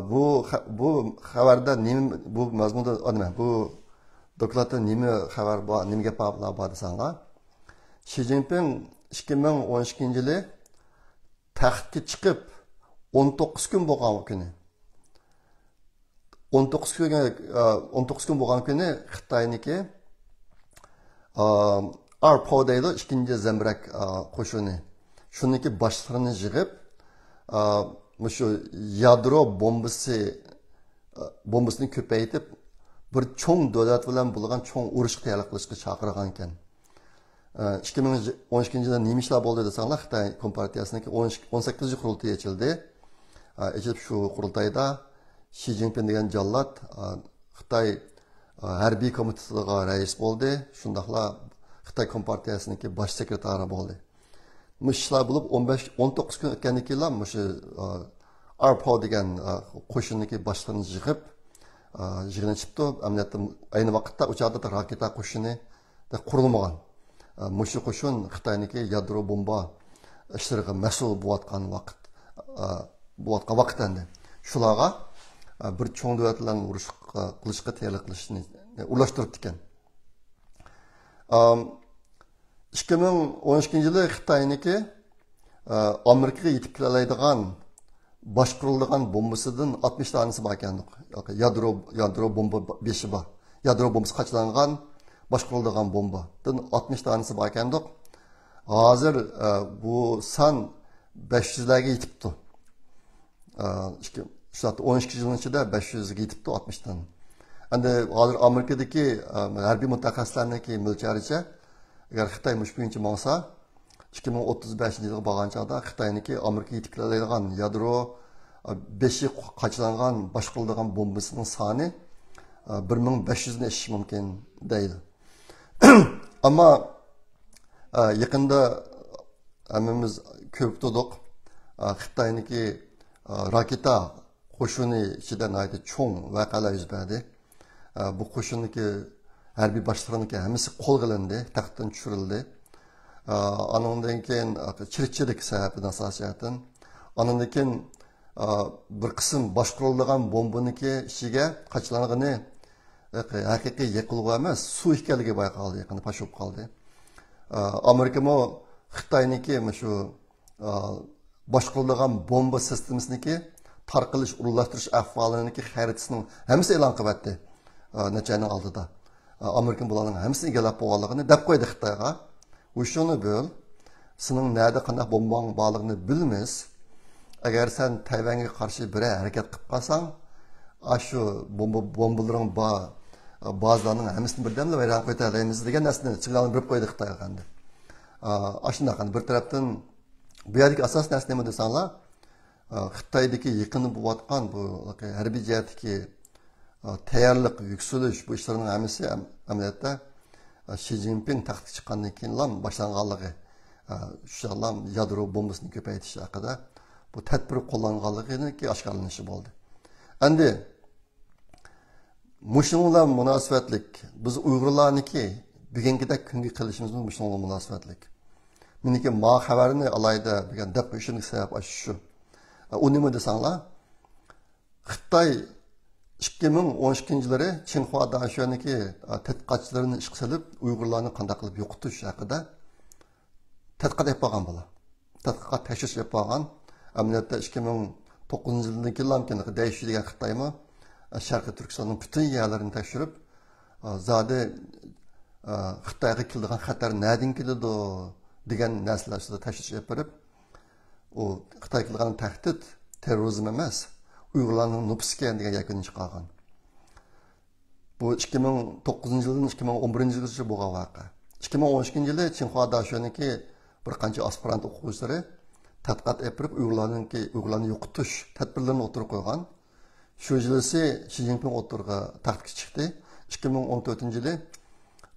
بۇ خە-، بۇ خەۋەردە نېمە، بۇ مەزمۇندا، ئا، نېمە، بۇ دوكلاتتا نېمە خەۋەر بار، نېمە گەپ بار، بار دېسەڭلار. شى جىنپىڭ ئىككى مىڭ ئون ئىككىنچى يىلى تەختكە چىقىپ ئون توققۇز كۈن بولغان كۈنى. ئون توققۇز كۈن، ئون توققۇز كۈن بولغان كۈنى خىتاينىڭكى، ئا، ئارپاۋ دەيدۇ، ئىككىنچى زەمبىرەك، ئا، قوشۇنى. شۇنىڭكى باشلىقلىرىنى يىغىپ، ئا، مۇشۇ يادرو بومبىسى، ئا، بومبىسىنى كۆپەيتىپ، بىر چوڭ دۆلەت بىلەن بولغان چوڭ ئۇرۇشقا تەييارلىق قىلىشقا چاقىرغانىكەن. ئىككى مىڭ ئون ئىككىنچى يىلدا نېمە ئىشلار بولدى دېسەڭلار، خىتاي كومپارتىيەسىنىڭكى ئون، ئون سەككىزىنچى قۇرۇلتىيى ئېچىلدى. ئېچىلىپ شۇ قۇرۇلتايدا شى جىنپىڭ دېگەن جاللات خىتاي ھەربىي كومىتېتىغا رەئىس بولدى، شۇنداقلا خىتاي كومپارتىيەسىنىڭكى باش سېكرېتارى بولدى. مۇشۇ ئىشلار بولۇپ ئون بەش، ئون توققۇز كۈن ئۆتكەندىن كېيىنلا مۇشۇ ئارپاۋ دېگەن قوشۇننىڭكى باشلىقىنى يىغىپ، يىغىن ئېچىپتۇ. ئەمەلىيەتتە ئەينى ۋاقىتتا ئۇ چاغدا راكېتا قوشۇنى قۇرۇلمىغان. مۇشۇ قوشۇن خىتاينىڭكى يادرو بومبا ئىشلىرىغا مەسئۇل بولۇۋاتقان ۋاقىت، بولۇۋاتقان ۋاقىت ئەمدى. شۇلارغا بىر چوڭ دۆلەت بىلەن ئۇرۇش قىلىشقا تەييارلىق قىلىشنى ئورۇنلاشتۇرۇپتىكەن. ئىككى مىڭ ئون ئىككىنچى يىلى خىتاينىڭكى ئامېرىكىغا يېتىپ كېلەلەيدىغان باشقۇرۇلىدىغان بومبىسىدىن ئاتمىش دانىسى بار ئىكەن. يادرو، يادرو بومبا بېشى بار. يادرو بومبىسى قاچىلانغان، باشقۇرۇلىدىغان بومبىدىن ئاتمىش دانىسى بار ئىكەن. ھازىر، ئە، بۇ سان بەش يۈزلەرگە يېتىپتۇ. ئە، ئىككى، شۇ ئون ئىككى يىلنىڭ ئىچىدە بەش يۈزگە يېتىپتۇ، ئاتمىش دان. ئەمدى ھازىر ئامېرىكىدىكى، ئە، ھەربىي مۇتەخەسسىسلەرنىڭكى مۆلچەرىچە، ئەگەر خىتاي مۇشۇ بويىچە ماڭسا، ئىككى مىڭ ئوتتۇز بەشىنچى يىلغا بارغان چاغدا خىتاينىڭكى ئامېرىكا يېتىپ كېلەلەيدىغان يادرو، ئە، بېشى قاچىلانغان، باشقۇرۇلىدىغان بومبىسىنىڭ سانى، ئە، بىر مىڭ بەش يۈزنى ئېشىشى مۇمكىن دەيدۇ. ئەمما، ئە، يېقىندا ھەممىمىز كۆرۈپ تۇردۇق، ئە، خىتاينىڭكى، ئە، راكېتا قوشۇنى ئىچىدە ناھايىتى چوڭ ۋەقەلەر يۈز بەردى. ئە، بۇ قوشۇننىڭكى ھەربىي باشلىقلىرىنىڭكى ھەممىسى قولغا ئېلىندى، تەختتىن چۈشۈرۈلدى. ئە، ئانىڭدىن كېيىن، ئە، چىرىكچىلىك سەۋەبىدىن ئاساسىي جەھەتتىن. ئانىڭدىن كېيىن، ئە، بىر قىسىم باشقۇرۇلىدىغان بومبىنىڭكى ئىچىگە قاچىلانغىنى، ئە، ھەقىقىي يېقىلغۇ ئەمەس، سۇ ئىكەنلىكى بايقالدى، يېقىندا پاش بولۇپ قالدى. ئە، ئامېرىكىمۇ خىتاينىڭكى مۇشۇ ئا، باشقۇرۇلىدىغان بومبا سىستېمىسىنىڭكى تارقىلىش، ئورۇنلاشتۇرۇش ئەھۋالىنىڭكى خەرىتىسىنىڭ ھەممىسى ئېلان قىلىۋەتتى. ئا، نەچچە ئاينىڭ ئالدىدا. ئا، ئامېرىكا بۇلارنىڭ ھەممىسىنى ئىگىلەپ بولغانلىقىنى دەپ قويدى خىتايغا. ۋۇشۇنى بۆل، سېنىڭ نەدە قانداق بومباڭ بارلىقىنى بىلىمىز. ئەگەر سەن تەيۋەنگە قارشى بىرەر ھەرىكەت قىلىپ قالساڭ، ئاشۇ بومبا، بومبىلىرىڭ بار بازىلارنىڭ ھەممىسىنى بىردەمدە ۋەيران قىلىۋېتەلەيمىز دېگەن نەرسىنى سىگنالنى بېرىپ قويدى خىتايغا ئەمدى. ئا، ئاشۇنداق، بىر تەرەپتىن بۇ يەردىكى ئاساسىي نەرسە نېمە دېسەڭلار، ئا، خىتايدىكى يېقىندا بولۇۋاتقان بۇ ھەربىي جەھەتتىكى، ئا، تەييارلىق، يۈكسىلىش، بۇ ئىشلارنىڭ ھەممىسى ئەم-، ئەمەلىيەتتە، ئا، شى جىنپىڭ تەختكە چىققاندىن كېيىنلا باشلانغانلىقى، ئا، شۇ يادرو بومبىسىنى كۆپەيتىش ھەققىدە بۇ تەدبىر قوللانغانلىقىنىڭكى ئاشكارىلىنىشى بولدى. ئەمدى مۇشۇنىڭ بىلەن مۇناسىۋەتلىك، بىز ئۇيغۇرلارنىڭكى بۈگۈنكىدەك كۈنگە قېلىشىمىز مۇشۇنىڭ بىلەن مۇناسىۋەتلىك. مېنىڭكى ما خەۋەرنى ئالايدا بۈگۈن دەپ قويۇشۇمدىكى سەۋەب ئاشۇ شۇ. ئۇ نېمە دېسەڭلار، خىتاي ئىككى مىڭ ئون ئىككىنچى يىللىرى چىڭخۇا داشۆنىڭكى تەتقىقاتچىلىرىنى ئىشقا سېلىپ، ئۇيغۇرلارنى قانداق قىلىپ يوقىتىش ھەققىدە تەتقىقات ئېلىپ بارغان بۇلار. تەتقىقات تەكشۈرۈش ئېلىپ بارغان. ئەمەلىيەتتە ئىككى مىڭ توققۇزىنچى يىلدىن كېيىنلا دەيشى دېگەن خىتايمۇ شەرقىي تۈركىستاننىڭ پۈتۈن يەرلىرىنى تەكشۈرۈپ، زادى خىتايغا كېلىدىغان خەتەر نەدىن كېلىدۇ دېگەن نەرسىلەر ئۈستىدە تەكشۈرۈش ئېلىپ بېرىپ، ئۇ خىتايغا قىلغان تەھدىت تېررورىزم ئەمەس، ئۇيغۇرلارنىڭ نوپۇسى ئىكەن دېگەن يەكۈننى چىقارغان. بۇ ئىككى مىڭ توققۇزىنچى يىلدىن ئىككى مىڭ ئون بىرىنچى يىلغىچە بولغان ۋەقە. ئىككى مىڭ ئون ئىككىنچى يىلى چىڭخۇا داشۆنىڭكى بىر قانچە ئاسپىرانت ئوقۇغۇچىلىرى تەتقىقات ئېلىپ بېرىپ، ئۇيغۇرلارنىڭكى، ئۇيغۇرلارنى يوقىتىش تەدبىرلىرىنى ئوتتۇرىغا قويغان. شۇ يىلىسى شى جىنپىڭ ئوتتۇرىغا تەختكە چىقتى. ئىككى مىڭ ئون تۆتىنچى يىلى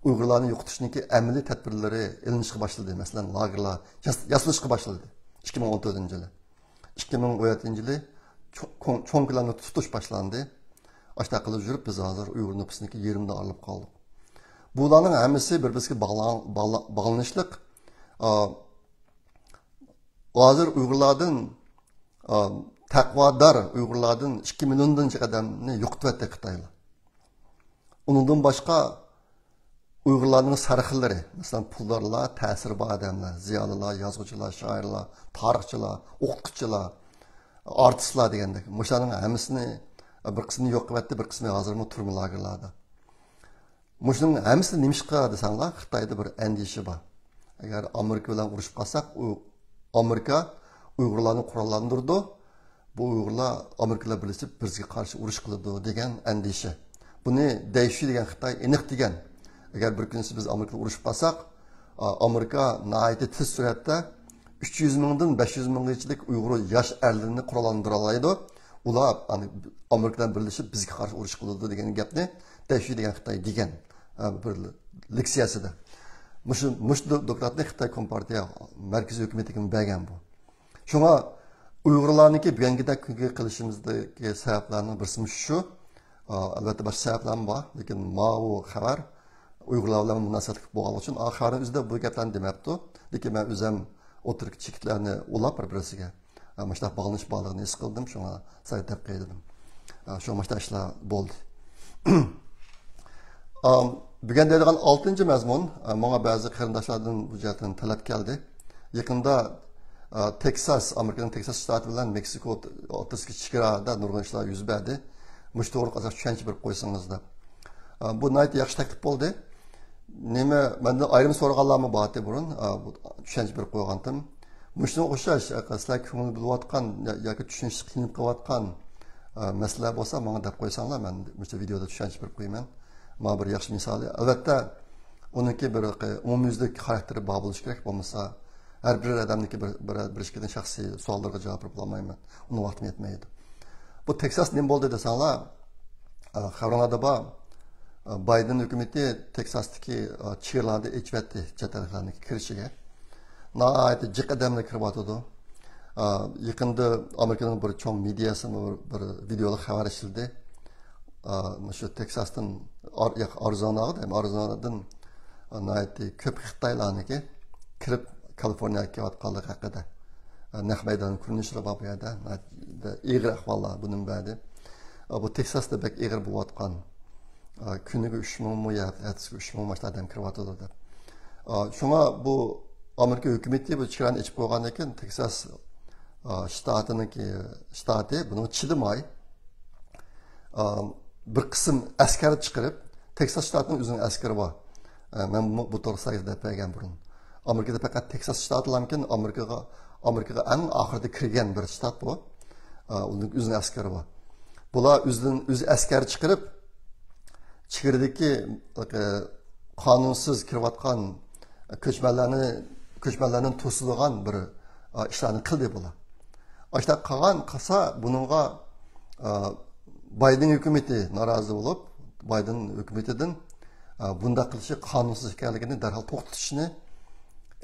ئۇيغۇرلارنى يوقىتىشنىڭكى ئەمەلىي تەدبىرلىرى ئېلىنىشقا باشلىدى. مەسىلەن، لاگېرلار ياس-، ياسىلىشقا باشلىدى. ئىككى مىڭ ئون تۆتىنچى يىلى. ئىككى مىڭ ئون يەتتىنچى يىلى چوڭ، چوڭ كۆلەمدە تۇتۇش باشلاندى. ئاشۇنداق قىلىپ يۈرۈپ، بىز ھازىر ئۇيغۇر نوپۇسىنىڭكى يېرىمىدىن ئايرىلىپ قالدۇق. بۇلارنىڭ ھەممىسى بىر-بىرسىگە باغلان-، باغلا-، باغلىنىشلىق. ئا، ھازىر ئۇيغۇرلاردىن، ئا، تەقۋادار ئۇيغۇرلاردىن ئىككى مىليوندىن جىق ئادەمنى يوقىتىۋەتتى خىتايلار. ئۇنىڭدىن باشقا ئۇيغۇرلارنىڭ سەرخىللىرى، مەسىلەن، پۇلدارلار، تەسىرى بار ئادەملەر، زىيالىيلار، يازغۇچىلار، شائىرلار، تارىخچىلار، ئوقۇتقۇچىلار، ئارتىسلار دېگەندەك، مۇشۇلارنىڭ ھەممىسىنى، بىر قىسمىنى يوق قىلىۋەتتى، بىر قىسمى ھازىرمۇ تۈرمە لاگېرلاردا. مۇشۇنىڭ ھەممىسى نېمىشقا دېسەڭلار، خىتايدا بىر ئەندىشە بار. ئەگەر ئامېرىكا بىلەن ئۇرۇشۇپ قالساق، ئۇ، ئامېرىكا ئۇيغۇرلارنى قوراللاندۇرىدۇ، بۇ ئۇيغۇرلار ئامېرىكا بىلەن بىرلىشىپ بىزگە قارشى ئۇرۇش قىلىدۇ دېگەن ئەندىشە. بۇنى دەيشى دېگەن خىتاي ئېنىق دېگەن. ئەگەر بىر كۈنسى بىز ئامېرىكا بىلەن ئۇرۇشۇپ قالساق، ئا، ئامېرىكا ناھايىتى تېز سۈرئەتتە ئۈچ يۈز مىڭدىن بەش يۈز مىڭغىچىلىك ئۇيغۇر ياش ئەرلىرىنى قوراللاندۇرالايدۇ. ئۇلار، ئانى، ئامېرىكا بىلەن بىرلىشىپ بىزگە قارشى ئۇرۇش قىلىدۇ دېگەن گەپنى دەيشى دېگەن خىتاي دېگەن، ئا، بىر لېكسىيەسىدە. مۇشۇ، مۇشۇ دو-، دوكلاتنى خىتاي كومپارتىيە مەركىزىي ھۆكۈمىتىگىمۇ بەرگەن بۇ. شۇڭا ئۇيغۇرلارنىڭكى بۈگۈنكىدەك كۈنگە قېلىشىمىزدىكى سەۋەبلەرنىڭ بىرسى مۇشۇ شۇ. ئا، ئەلۋەتتە باشقا سەۋەبلەرمۇ بار، لېكىن ماۋۇ خەۋەر ئۇيغۇرلار بىلەن مۇناسىۋەتلىك بولغانلىقى ئۈچۈن، ئا، خەۋەرنىڭ ئۆزىدە بۇ گەپلەرنى دېمەپتۇ. لېكىن مەن ئۆزۈم ئوتتۇرىدىكى چېكىتلەرنى ئۇلاپ بىر-بىرسىگە، ئا، مۇشۇنداق باغلىنىش بارلىقىنى ھېس قىلدىم، شۇڭا سىلەرگە دەپ قوياي دېدىم. ئا، شۇ مۇشۇنداق ئىشلار بولدى. ئا، بۈگۈن دەيدىغان ئالتىنچى مەزمۇن، ئا، ماڭا بەزى قېرىنداشلاردىن بۇ جەھەتتىن تەلەپ كەلدى. يېقىندا، ئا، تېكساس، ئامېرىكىنىڭ تېكساس شتاتى بىلەن مېكسىكو ئوتتۇرىسىدىكى چېگرادا نۇرغۇن ئىشلار يۈز بەردى. مۇشۇ توغرىلىق ئازراق چۈشەنچە بېرىپ قويسىڭىز دەپ. ئا، بۇ ناھايىتى ياخشى تەكلىپ بولدى. نېمە، مەندىن ئايرىم سورىغانلارمۇ بارتى بۇرۇن، ئا، بۇ چۈشەنچە بېرىپ قويغانتىم. مۇشۇنىڭغا ئوخشاش، ئا، سىلەر كۆڭۈل بۆلۈۋاتقان يا-، ياكى چۈشىنىشكە قىينىلىپ قېلىۋاتقان، ئا، مەسىلىلەر بولسا ماڭا دەپ قويساڭلار، مەن مۇشۇ ۋىدېيودا چۈشەنچە بېرىپ قويىمەن. مانا بىر ياخشى مىسالى. ئەلۋەتتە، ئۇنىڭكى بىر ئومۇميۈزلۈك خاراكتېرى بار بولۇشى كېرەك، بولمىسا ھەر بىر ئادەمنىڭكى بىر، بىر، بىر ئىككىدىن شەخسىي سوئاللىرىغا جاۋاب بېرىپ بولالمايمەن. ئۇنىڭ ۋاقتىم يەتمەيدۇ. بۇ تېكساس نېمە بولدى دېسەڭلار، ئا، خەۋىرىڭلاردا بار. ئا، بايدېن ھۆكۈمىتى تېكساستىكى، ئا، چېگرىلارنى ئېچىۋەتتى، چەت ئەللىكلەرنىڭ كىرىشىگە. ناھايىتى جىق ئادەملەر كىرىۋاتىدۇ. ئا، يېقىندا ئامېرىكىنىڭ بىر چوڭ مېدىياسىمۇ بىر، بىر ۋىدېئولۇق خەۋەر ئىشلىدى. ئا، مۇشۇ تېكساستىن ئار-، ياق، ئارىزوناغا دەيمەن، ئارىزونادىن، ئا، ناھايىتى كۆپ خىتايلارنىڭكى كىرىپ كالىفورنىيەگە كېلىۋاتقانلىقى ھەققىدە. ئا، نەق مەيدان كۆرۈنۈشلىرى بار بۇ يەردە. ناھايىتى ئېغىر ئەھۋاللار بۇنىڭ بەردى. ئا، بۇ تېكساستا بەك ئېغىر بولۇۋاتقان. ئا، كۈنىگە ئۈچ مىڭمۇ يا ئەتىسىگە ئۈچ مىڭ ماشۇنداق ئادەم كىرىۋاتىدۇ دەپ. ئا، شۇڭا بۇ ئامېرىكا ھۆكۈمىتى بۇ چېگرانى ئېچىپ قويغاندىن كېيىن تېكساس، ئا، شتاتىنىڭكى، شتاتى بۇنىڭغا چىدىماي، ئا، بىر قىسىم ئەسكەر چىقىرىپ، تېكساس شتاتىنىڭ ئۆزىنىڭ ئەسكىرى بار. ئا، مەن بۇ، بۇ توغرىسىدا دەپ بەرگەن بۇرۇن. ئامېرىكىدا پەقەت تېكساس شتاتىلامكىن ئامېرىكىغا، ئامېرىكىغا ئەڭ ئاخىرىدا كىرگەن بىر شتات بۇ. ئۇنىڭ ئۆزىنىڭ ئەسكىرى بار. بۇلار ئۆزىدىن ئۆزى ئەسكەر چىقىرىپ، چېگرىدىكى قانۇنسىز كىرىۋاتقان كۆچمەنلەرنى، كۆچمەنلەرنى توسىدىغان بىر ئىشلارنى قىلدى بۇلار. ئاشۇنداق قىلغان قىلسا، بۇنىڭغا بايدېن ھۆكۈمىتى نارازى بولۇپ، بايدېن ھۆكۈمىتىدىن بۇنداق قىلىشى قانۇنسىز ئىكەنلىكىنى دەرھال توختىتىشنى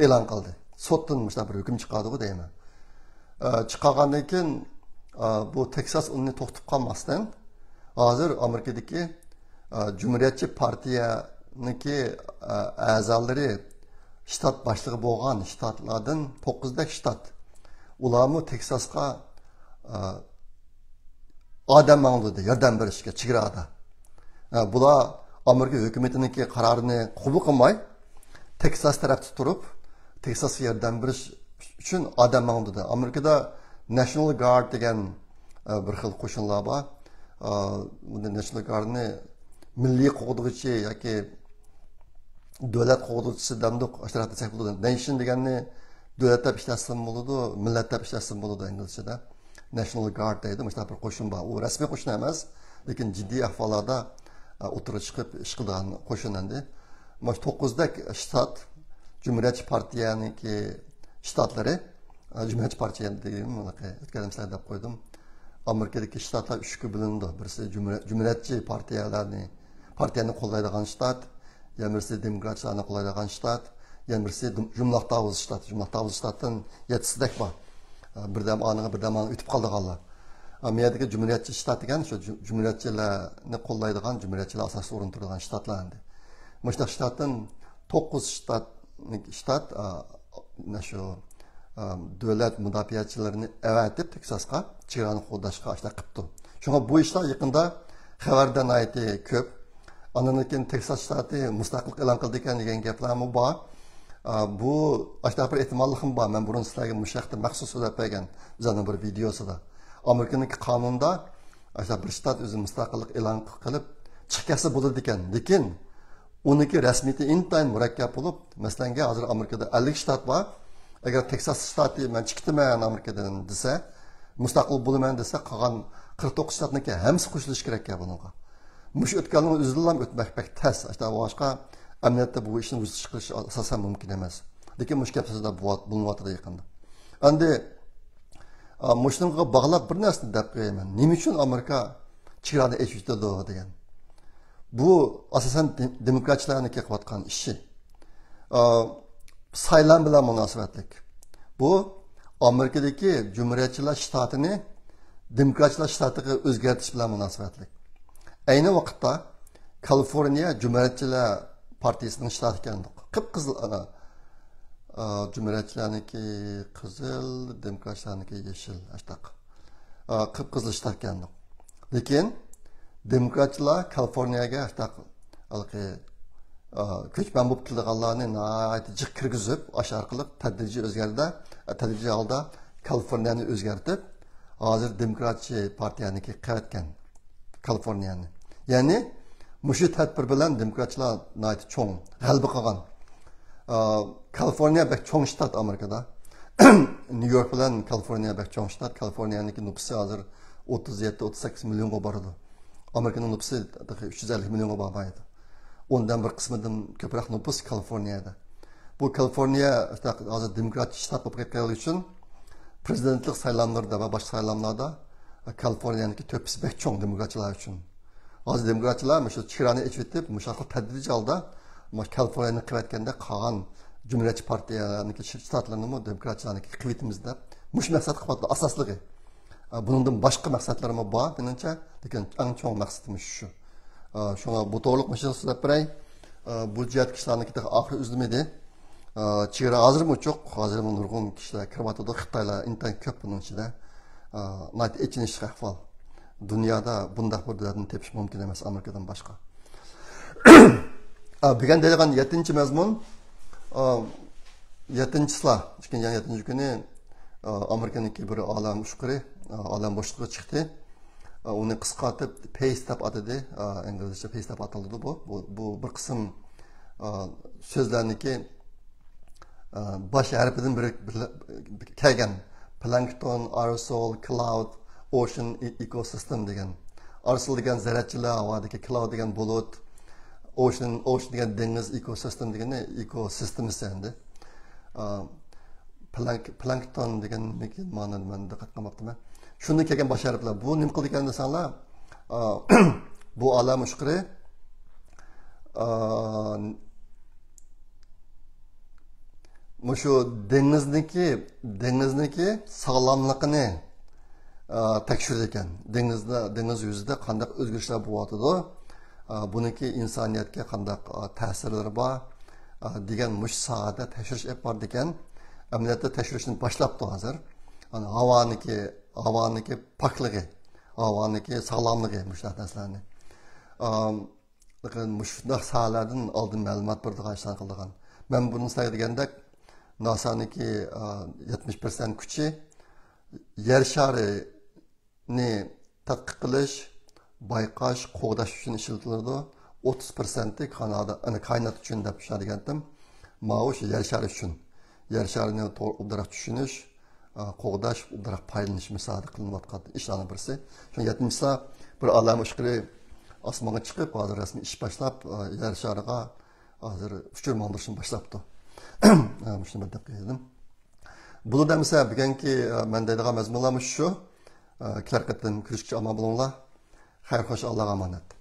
ئېلان قىلدى. سوتتىن مۇشۇنداق بىر ھۆكۈم چىقاردىغۇ دەيمەن. چىقارغاندىن كېيىن بۇ تېكساس ئۇنى توختىتىپ قالماستىن، ھازىر ئامېرىكىدىكى جۇمھۇرىيەتچى پارتىيەنىڭكى ئەزالىرى، شتات باشلىقى بولغان شتاتلاردىن توققۇزدەك شتات، ئۇلارمۇ تېكساسقا ئادەم ماڭدۇردى ياردەم بېرىشكە چېگرادا. بۇلار ئامېرىكا ھۆكۈمىتىنىڭكى قارارىنى قوبۇل قىلماي، تېكساس تەرەپتە تۇرۇپ، تېكساسقا ياردەم بېرىش ئۈچۈن ئادەم ماڭدۇردى. ئامېرىكىدا ناشنال گارد دېگەن بىر خىل قوشۇنلار بار. بۇنى ناشنال گاردنى مىللىي قوغدىغۇچى ياكى دۆلەت قوغدىغۇچىسى دەمدۇق، ئاشۇنداق دېسەك بولىدۇ. نەيشن دېگەننى دۆلەت دەپ ئىشلەتسىمۇ بولىدۇ، مىللەت دەپ ئىشلەتسىمۇ بولىدۇ ئىنگلىزچىدا. ناشنال گارد دەيدۇ، مۇشۇنداق بىر قوشۇن بار. ئۇ رەسمىي قوشۇن ئەمەس، لېكىن جىددىي ئەھۋاللاردا ئوتتۇرىغا چىقىپ ئىش قىلىدىغان قوشۇن ئەمدى. مانا شۇ توققۇزدەك شتات، جۇمھۇرىيەتچى پارتىيەنىڭكى شتاتلىرى، جۇمھۇرىيەتچى پارتىيە دېگىن، ئۆتكەندە سىلەرگە دەپ قويدۇم. ئامېرىكىدىكى شتاتلار ئۈچكە بۆلۈنىدۇ. بىرسى جۇمھۇرىيەت-، جۇمھۇرىيەتچى پارتىيەلەرنى، پارتىيەنى قوللايدىغان شتات، يەنە بىرسى دېموكراتلارنى قوللايدىغان شتات، يەنە بىرسى دېم-، يۇمىلاق داۋۇز شتات. يۇملاق داۋۇز شتاتتىن يەتتىسىدەك بار. بىردەم ئانىغا، بىردەم ئانىغا ئۆتۈپ قالىدىغانلار. ئا، مەيەردىكى جۇمھۇرىيەتچى شتات دېگەن شۇ جۇ-، جۇمھۇرىيەتچىلەرنى قوللايدىغان، جۇمھۇرىيەتچىلەر ئاساسىي ئورۇندا تۇرىدىغان شتاتلار ئەمدى. مۇشۇنداق شتاتتىن توققۇز شتات، شتات، ئا، مانا شۇ، ئا، دۆلەت مۇداپىئەچىلىرىنى ئەۋەتىپ تېكساسقا چېگرانى قوغداشقا ئاشۇنداق قىپتۇ. شۇڭا بۇ ئىشلار يېقىندا خەۋەردە ناھايىتى كۆپ. ئاندىن كېيىن تېكساس شتاتى مۇستەقىللىق ئېلان قىلىدىكەن دېگەن گەپلەرمۇ بار. ئا، بۇ ئاشۇنداق بىر ئېھتىماللىقمۇ بار. مەن بۇرۇن سىلەرگە مۇشۇ ھەقتە مەخسۇس سۆزلەپ بەرگەن ئۆزۈمنىڭ بىر ۋىدېيوسىدا. ئامېرىكىنىڭكى قانۇنىدا ئاشۇنداق بىر شتات ئۆزى مۇستەقىللىق ئېلان قىلىپ چىقىپ كەتسە بولىدىكەن. لېكىن ئۇنىڭكى رەسمىيىتى ئىنتايىن مۇرەككەپ بولۇپ، مەسىلەنگە، ھازىر ئامېرىكىدا ئەللىك شتات بار. ئەگەر تېكساس شتاتى مەن چىقىپ كېتىمەن ئامېرىكىدىن دېسە، مۇستەقىل بولىمەن دېسە، قالغان قىرىق توققۇز شتاتنىڭكى ھەممىسى قوشۇلۇشى كېرەككەن بۇنىڭغا. مۇشۇ ئۆتكەلنىڭ ئۆزىدىنلا ئۆتمەك بەك تەس. ئاشۇنداق بولغاچقا، ئەمەلىيەتتە بۇ ئىشنى ۋۇجۇدقا چىقىرىش ئاساسەن مۇمكىن ئەمەس. لېكىن مۇشۇ گەپ سۆزلەر بولۇۋاتىدۇ يېقىندا. ئەمدى، ئا، مۇشۇنىڭغا باغلاپ بىر نەرسىنى دەپ قوياي مەن. نېمە ئۈچۈن ئامېرىكا چېگرانى ئېچىۋېتىدۇ دېگەن. بۇ ئاساسەن دېم-، دېموكراتچىلارنىڭ قىلىۋاتقان ئىشى. ئا، سايلام بىلەن مۇناسىۋەتلىك. بۇ ئامېرىكىدىكى جۇمھۇرىيەتچىلەر شتاتىنى دېموكراتچىلار شتاتىغا ئۆزگەرتىش بىلەن مۇناسىۋەتلىك. ئەينى ۋاقىتتا كالىفورنىيە جۇمھۇرىيەتچىلەر پارتىيىسىنىڭ شتاتى ئىكەن. قىپقىزىل، ئانا، ئا، جۇمھۇرىيەتچىلەرنىڭكى قىزىل، دېموكراتچىلارنىڭكى يېشىل، ئاشتاق. ئا، قىپقىزىل شتات ئىكەن. لېكىن دېموكراتچىلار كالىفورنىيەگە ئاشتاق ھېلىقى، ئا، كۆچمەن بولۇپ كېلىدىغانلارنى ناھايىتى جىق كىرگۈزۈپ، ئاشۇ ئارقىلىق تەدرىجىي ئۆزگەردى، تەدرىجىي ھالدا كالىفورنىيەنى ئۆزگەرتىپ، ھازىر دېموكراتچى پارتىيەنىڭكى قىلىۋەتكەن كالىفورنىيەنى. يەنى مۇشۇ تەدبىر بىلەن دېموكراتچىلار ناھايىتى چوڭ غەلىبە قىلغان. ئا، كالىفورنىيە بەك چوڭ شتات ئامېرىكىدا. نيۇ يورك بىلەن كالىفورنىيە بەك چوڭ شتات. كالىفورنىيەنىڭكى نوپۇسى ھازىر ئوتتۇز يەتتە، ئوتتۇز سەككىز مىليونغا بارىدۇ. ئامېرىكىنىڭ نوپۇسى تېخى ئۈچ يۈز ئەللىك مىليونغا بارمايدۇ. ئوندىن بىر قىسمىدىن كۆپرەك نوپۇس كالىفورنىيەدە. بۇ كالىفورنىيە ھازىر دېموكراتىك شتات بولۇپ كەتكەنلىكى ئۈچۈن پرېزىدېنتلىق سايلاملىرىدا ۋە باشقا سايلاملاردا كالىفورنىيەنىڭكى تۆھپىسى بەك چوڭ دېموكراتچىلار ئۈچۈن. ھازىر دېموكراتچىلار مۇشۇ چېگرانى ئېچىۋېتىپ، مۇشۇ ئارقىلىق تەدرىجىي ھالدا مۇشۇ كالىفورنىيەنى قىلىۋەتكەندە قالغان جۇمھۇرىيەتچى پارتىيەلەرنىڭكى شتاتلىرىنىمۇ دېموكراتچىلارنىڭكى قىلىۋېتىمىز دەپ مۇشۇ مەقسەت قىلىۋاتىدۇ ئاساسلىقى. ئا، بۇنىڭدىن باشقا مەقسەتلىرىمۇ بار، مېنىڭچە، لېكىن ئەڭ چوڭ مەقسىتىمىز شۇ. ئا، شۇڭا بۇ توغرىلىق مۇشۇ سۆزلەپ بېرەي. ئا، بۇ جەھەتتىكى ئىشلارنىڭكى تېخى ئاخىرى ئۈزۈلمىدى. ئا، چېگرا ھازىرمۇ ئوچۇق، ھازىرمۇ نۇرغۇن كىشىلەر كىرىۋاتىدۇ. خىتايلار ئىنتايىن كۆپ بۇنىڭ ئىچىدە. ئا، ناھايىتى ئېچىنىشلىق ئەھۋال. دۇنيادا بۇنداق بىر دۆلەتنى تېپىش مۇمكىن ئەمەس ئامېرىكىدىن باشقا. ئا، بۈگۈن دەيدىغان يەتتىنچى مەزمۇن، ئا، يەتتىنچى چىسلا، ئىككىنچى ئاينىڭ يەتتىنچى كۈنى، ئا، ئامېرىكىنىڭكى بىر ئالەم ئۇچقۇرى، ئا، ئالەم بوشلۇقىغا چىقتى. ئا، ئۇنى قىسقارتىپ پېيس دەپ ئاتىدى. ئا، ئىنگلىزچە پېيس دەپ ئاتىلىدۇ بۇ. بۇ، بۇ بىر قىسىم، ئا، سۆزلەرنىكى، باش ھەرپىدىن بىر، بىر كەلگەن. پلانكتون، ئارسول، كلاود، ئوشن، ئېكوسىستېم دېگەن. ئارسول دېگەن زەرەتچىلەر، ھاۋادىكى، كلاود دېگەن بۇلۇت، ئوشن، ئوشن دېگەن دېڭىز، ئېكوسىستېم دېگىنى ئېكوسىستېمىسى ئەمدى. ئا، پلانك-، پلانكتون دېگەن مانا مەن دىققەت قىلماپتىمەن. شۇندىن كەلگەن باش ھەرپلەر. بۇ نېمە قىلىدىكەن دېسەڭلار، ئا، بۇ ئالەم ئۇچقۇرى، ئا، مۇشۇ دېڭىزنىڭكى، دېڭىزنىڭكى ساغلاملىقىنى، ئا، تەكشۈرىدىكەن. دېڭىزدا، دېڭىز يۈزىدە قانداق ئۆزگىرىشلەر بولۇۋاتىدۇ؟ ئا، بۇنىڭكى ئىنسانىيەتكە قانداق، ئا، تەسىرلىرى بار؟ ئا، دېگەن مۇشۇ ساھەدە تەكشۈرۈش ئېلىپ بارىدىكەن. ئەمەلىيەتتە تەكشۈرۈشنى باشلاپتۇ ھازىر. يەنى ھاۋانىڭكى، ھاۋانىڭكى پاكلىقى، ھاۋانىڭكى ساغلاملىقى، مۇشۇنداق نەرسىلەرنى. ئا، لېكىن مۇشۇنداق ساھەلەردىن ئالدىن مەلۇمات بېرىدىغان ئىشلارنى قىلىدىغان. مەن بۇرۇن سىلەرگە دېگەندەك، ناسانىڭكى، ئا، يەتمىش پىرسەنت كۈچى يەر شارىنى تەتقىق قىلىش، بايقاش، قوغداش ئۈچۈن ئىشلىتىلىدۇ. ئوتتۇز پىرسەنتى كانادا، يەنى كائىنات ئۈچۈن دەپ شۇنداق دېگەنتىم. ماۋۇ شۇ يەر شارى ئۈچۈن. يەر شارىنى توغرا ئوبدانراق چۈشىنىش، ئا، قوغداش، ئوبدانراق پايدىلىنىش مىسالىدا قىلىنىۋاتقان ئىشلارنىڭ بىرسى. شۇ يەتمىشلا بىر ئالەم ئۇچقۇرى ئاسمانغا چىقىپ، ھازىر رەسمىي ئىش باشلاپ، ئا، يەر شارىغا ھازىر ئۇچۇر ماڭدۇرۇشنى باشلاپتۇ. ئا، مۇشۇنى بىر دەپ قويايلى. بۇلۇت ئەمىسە، بۈگۈنكى، ئا، مەن دەيدىغان مەزمۇنلار مۇشۇ شۇ. ئا، كېلەر قېتىم كۆرۈشكىچە ئامان بولۇڭلار. خەير خوش، ئاللاغا ئامانەت.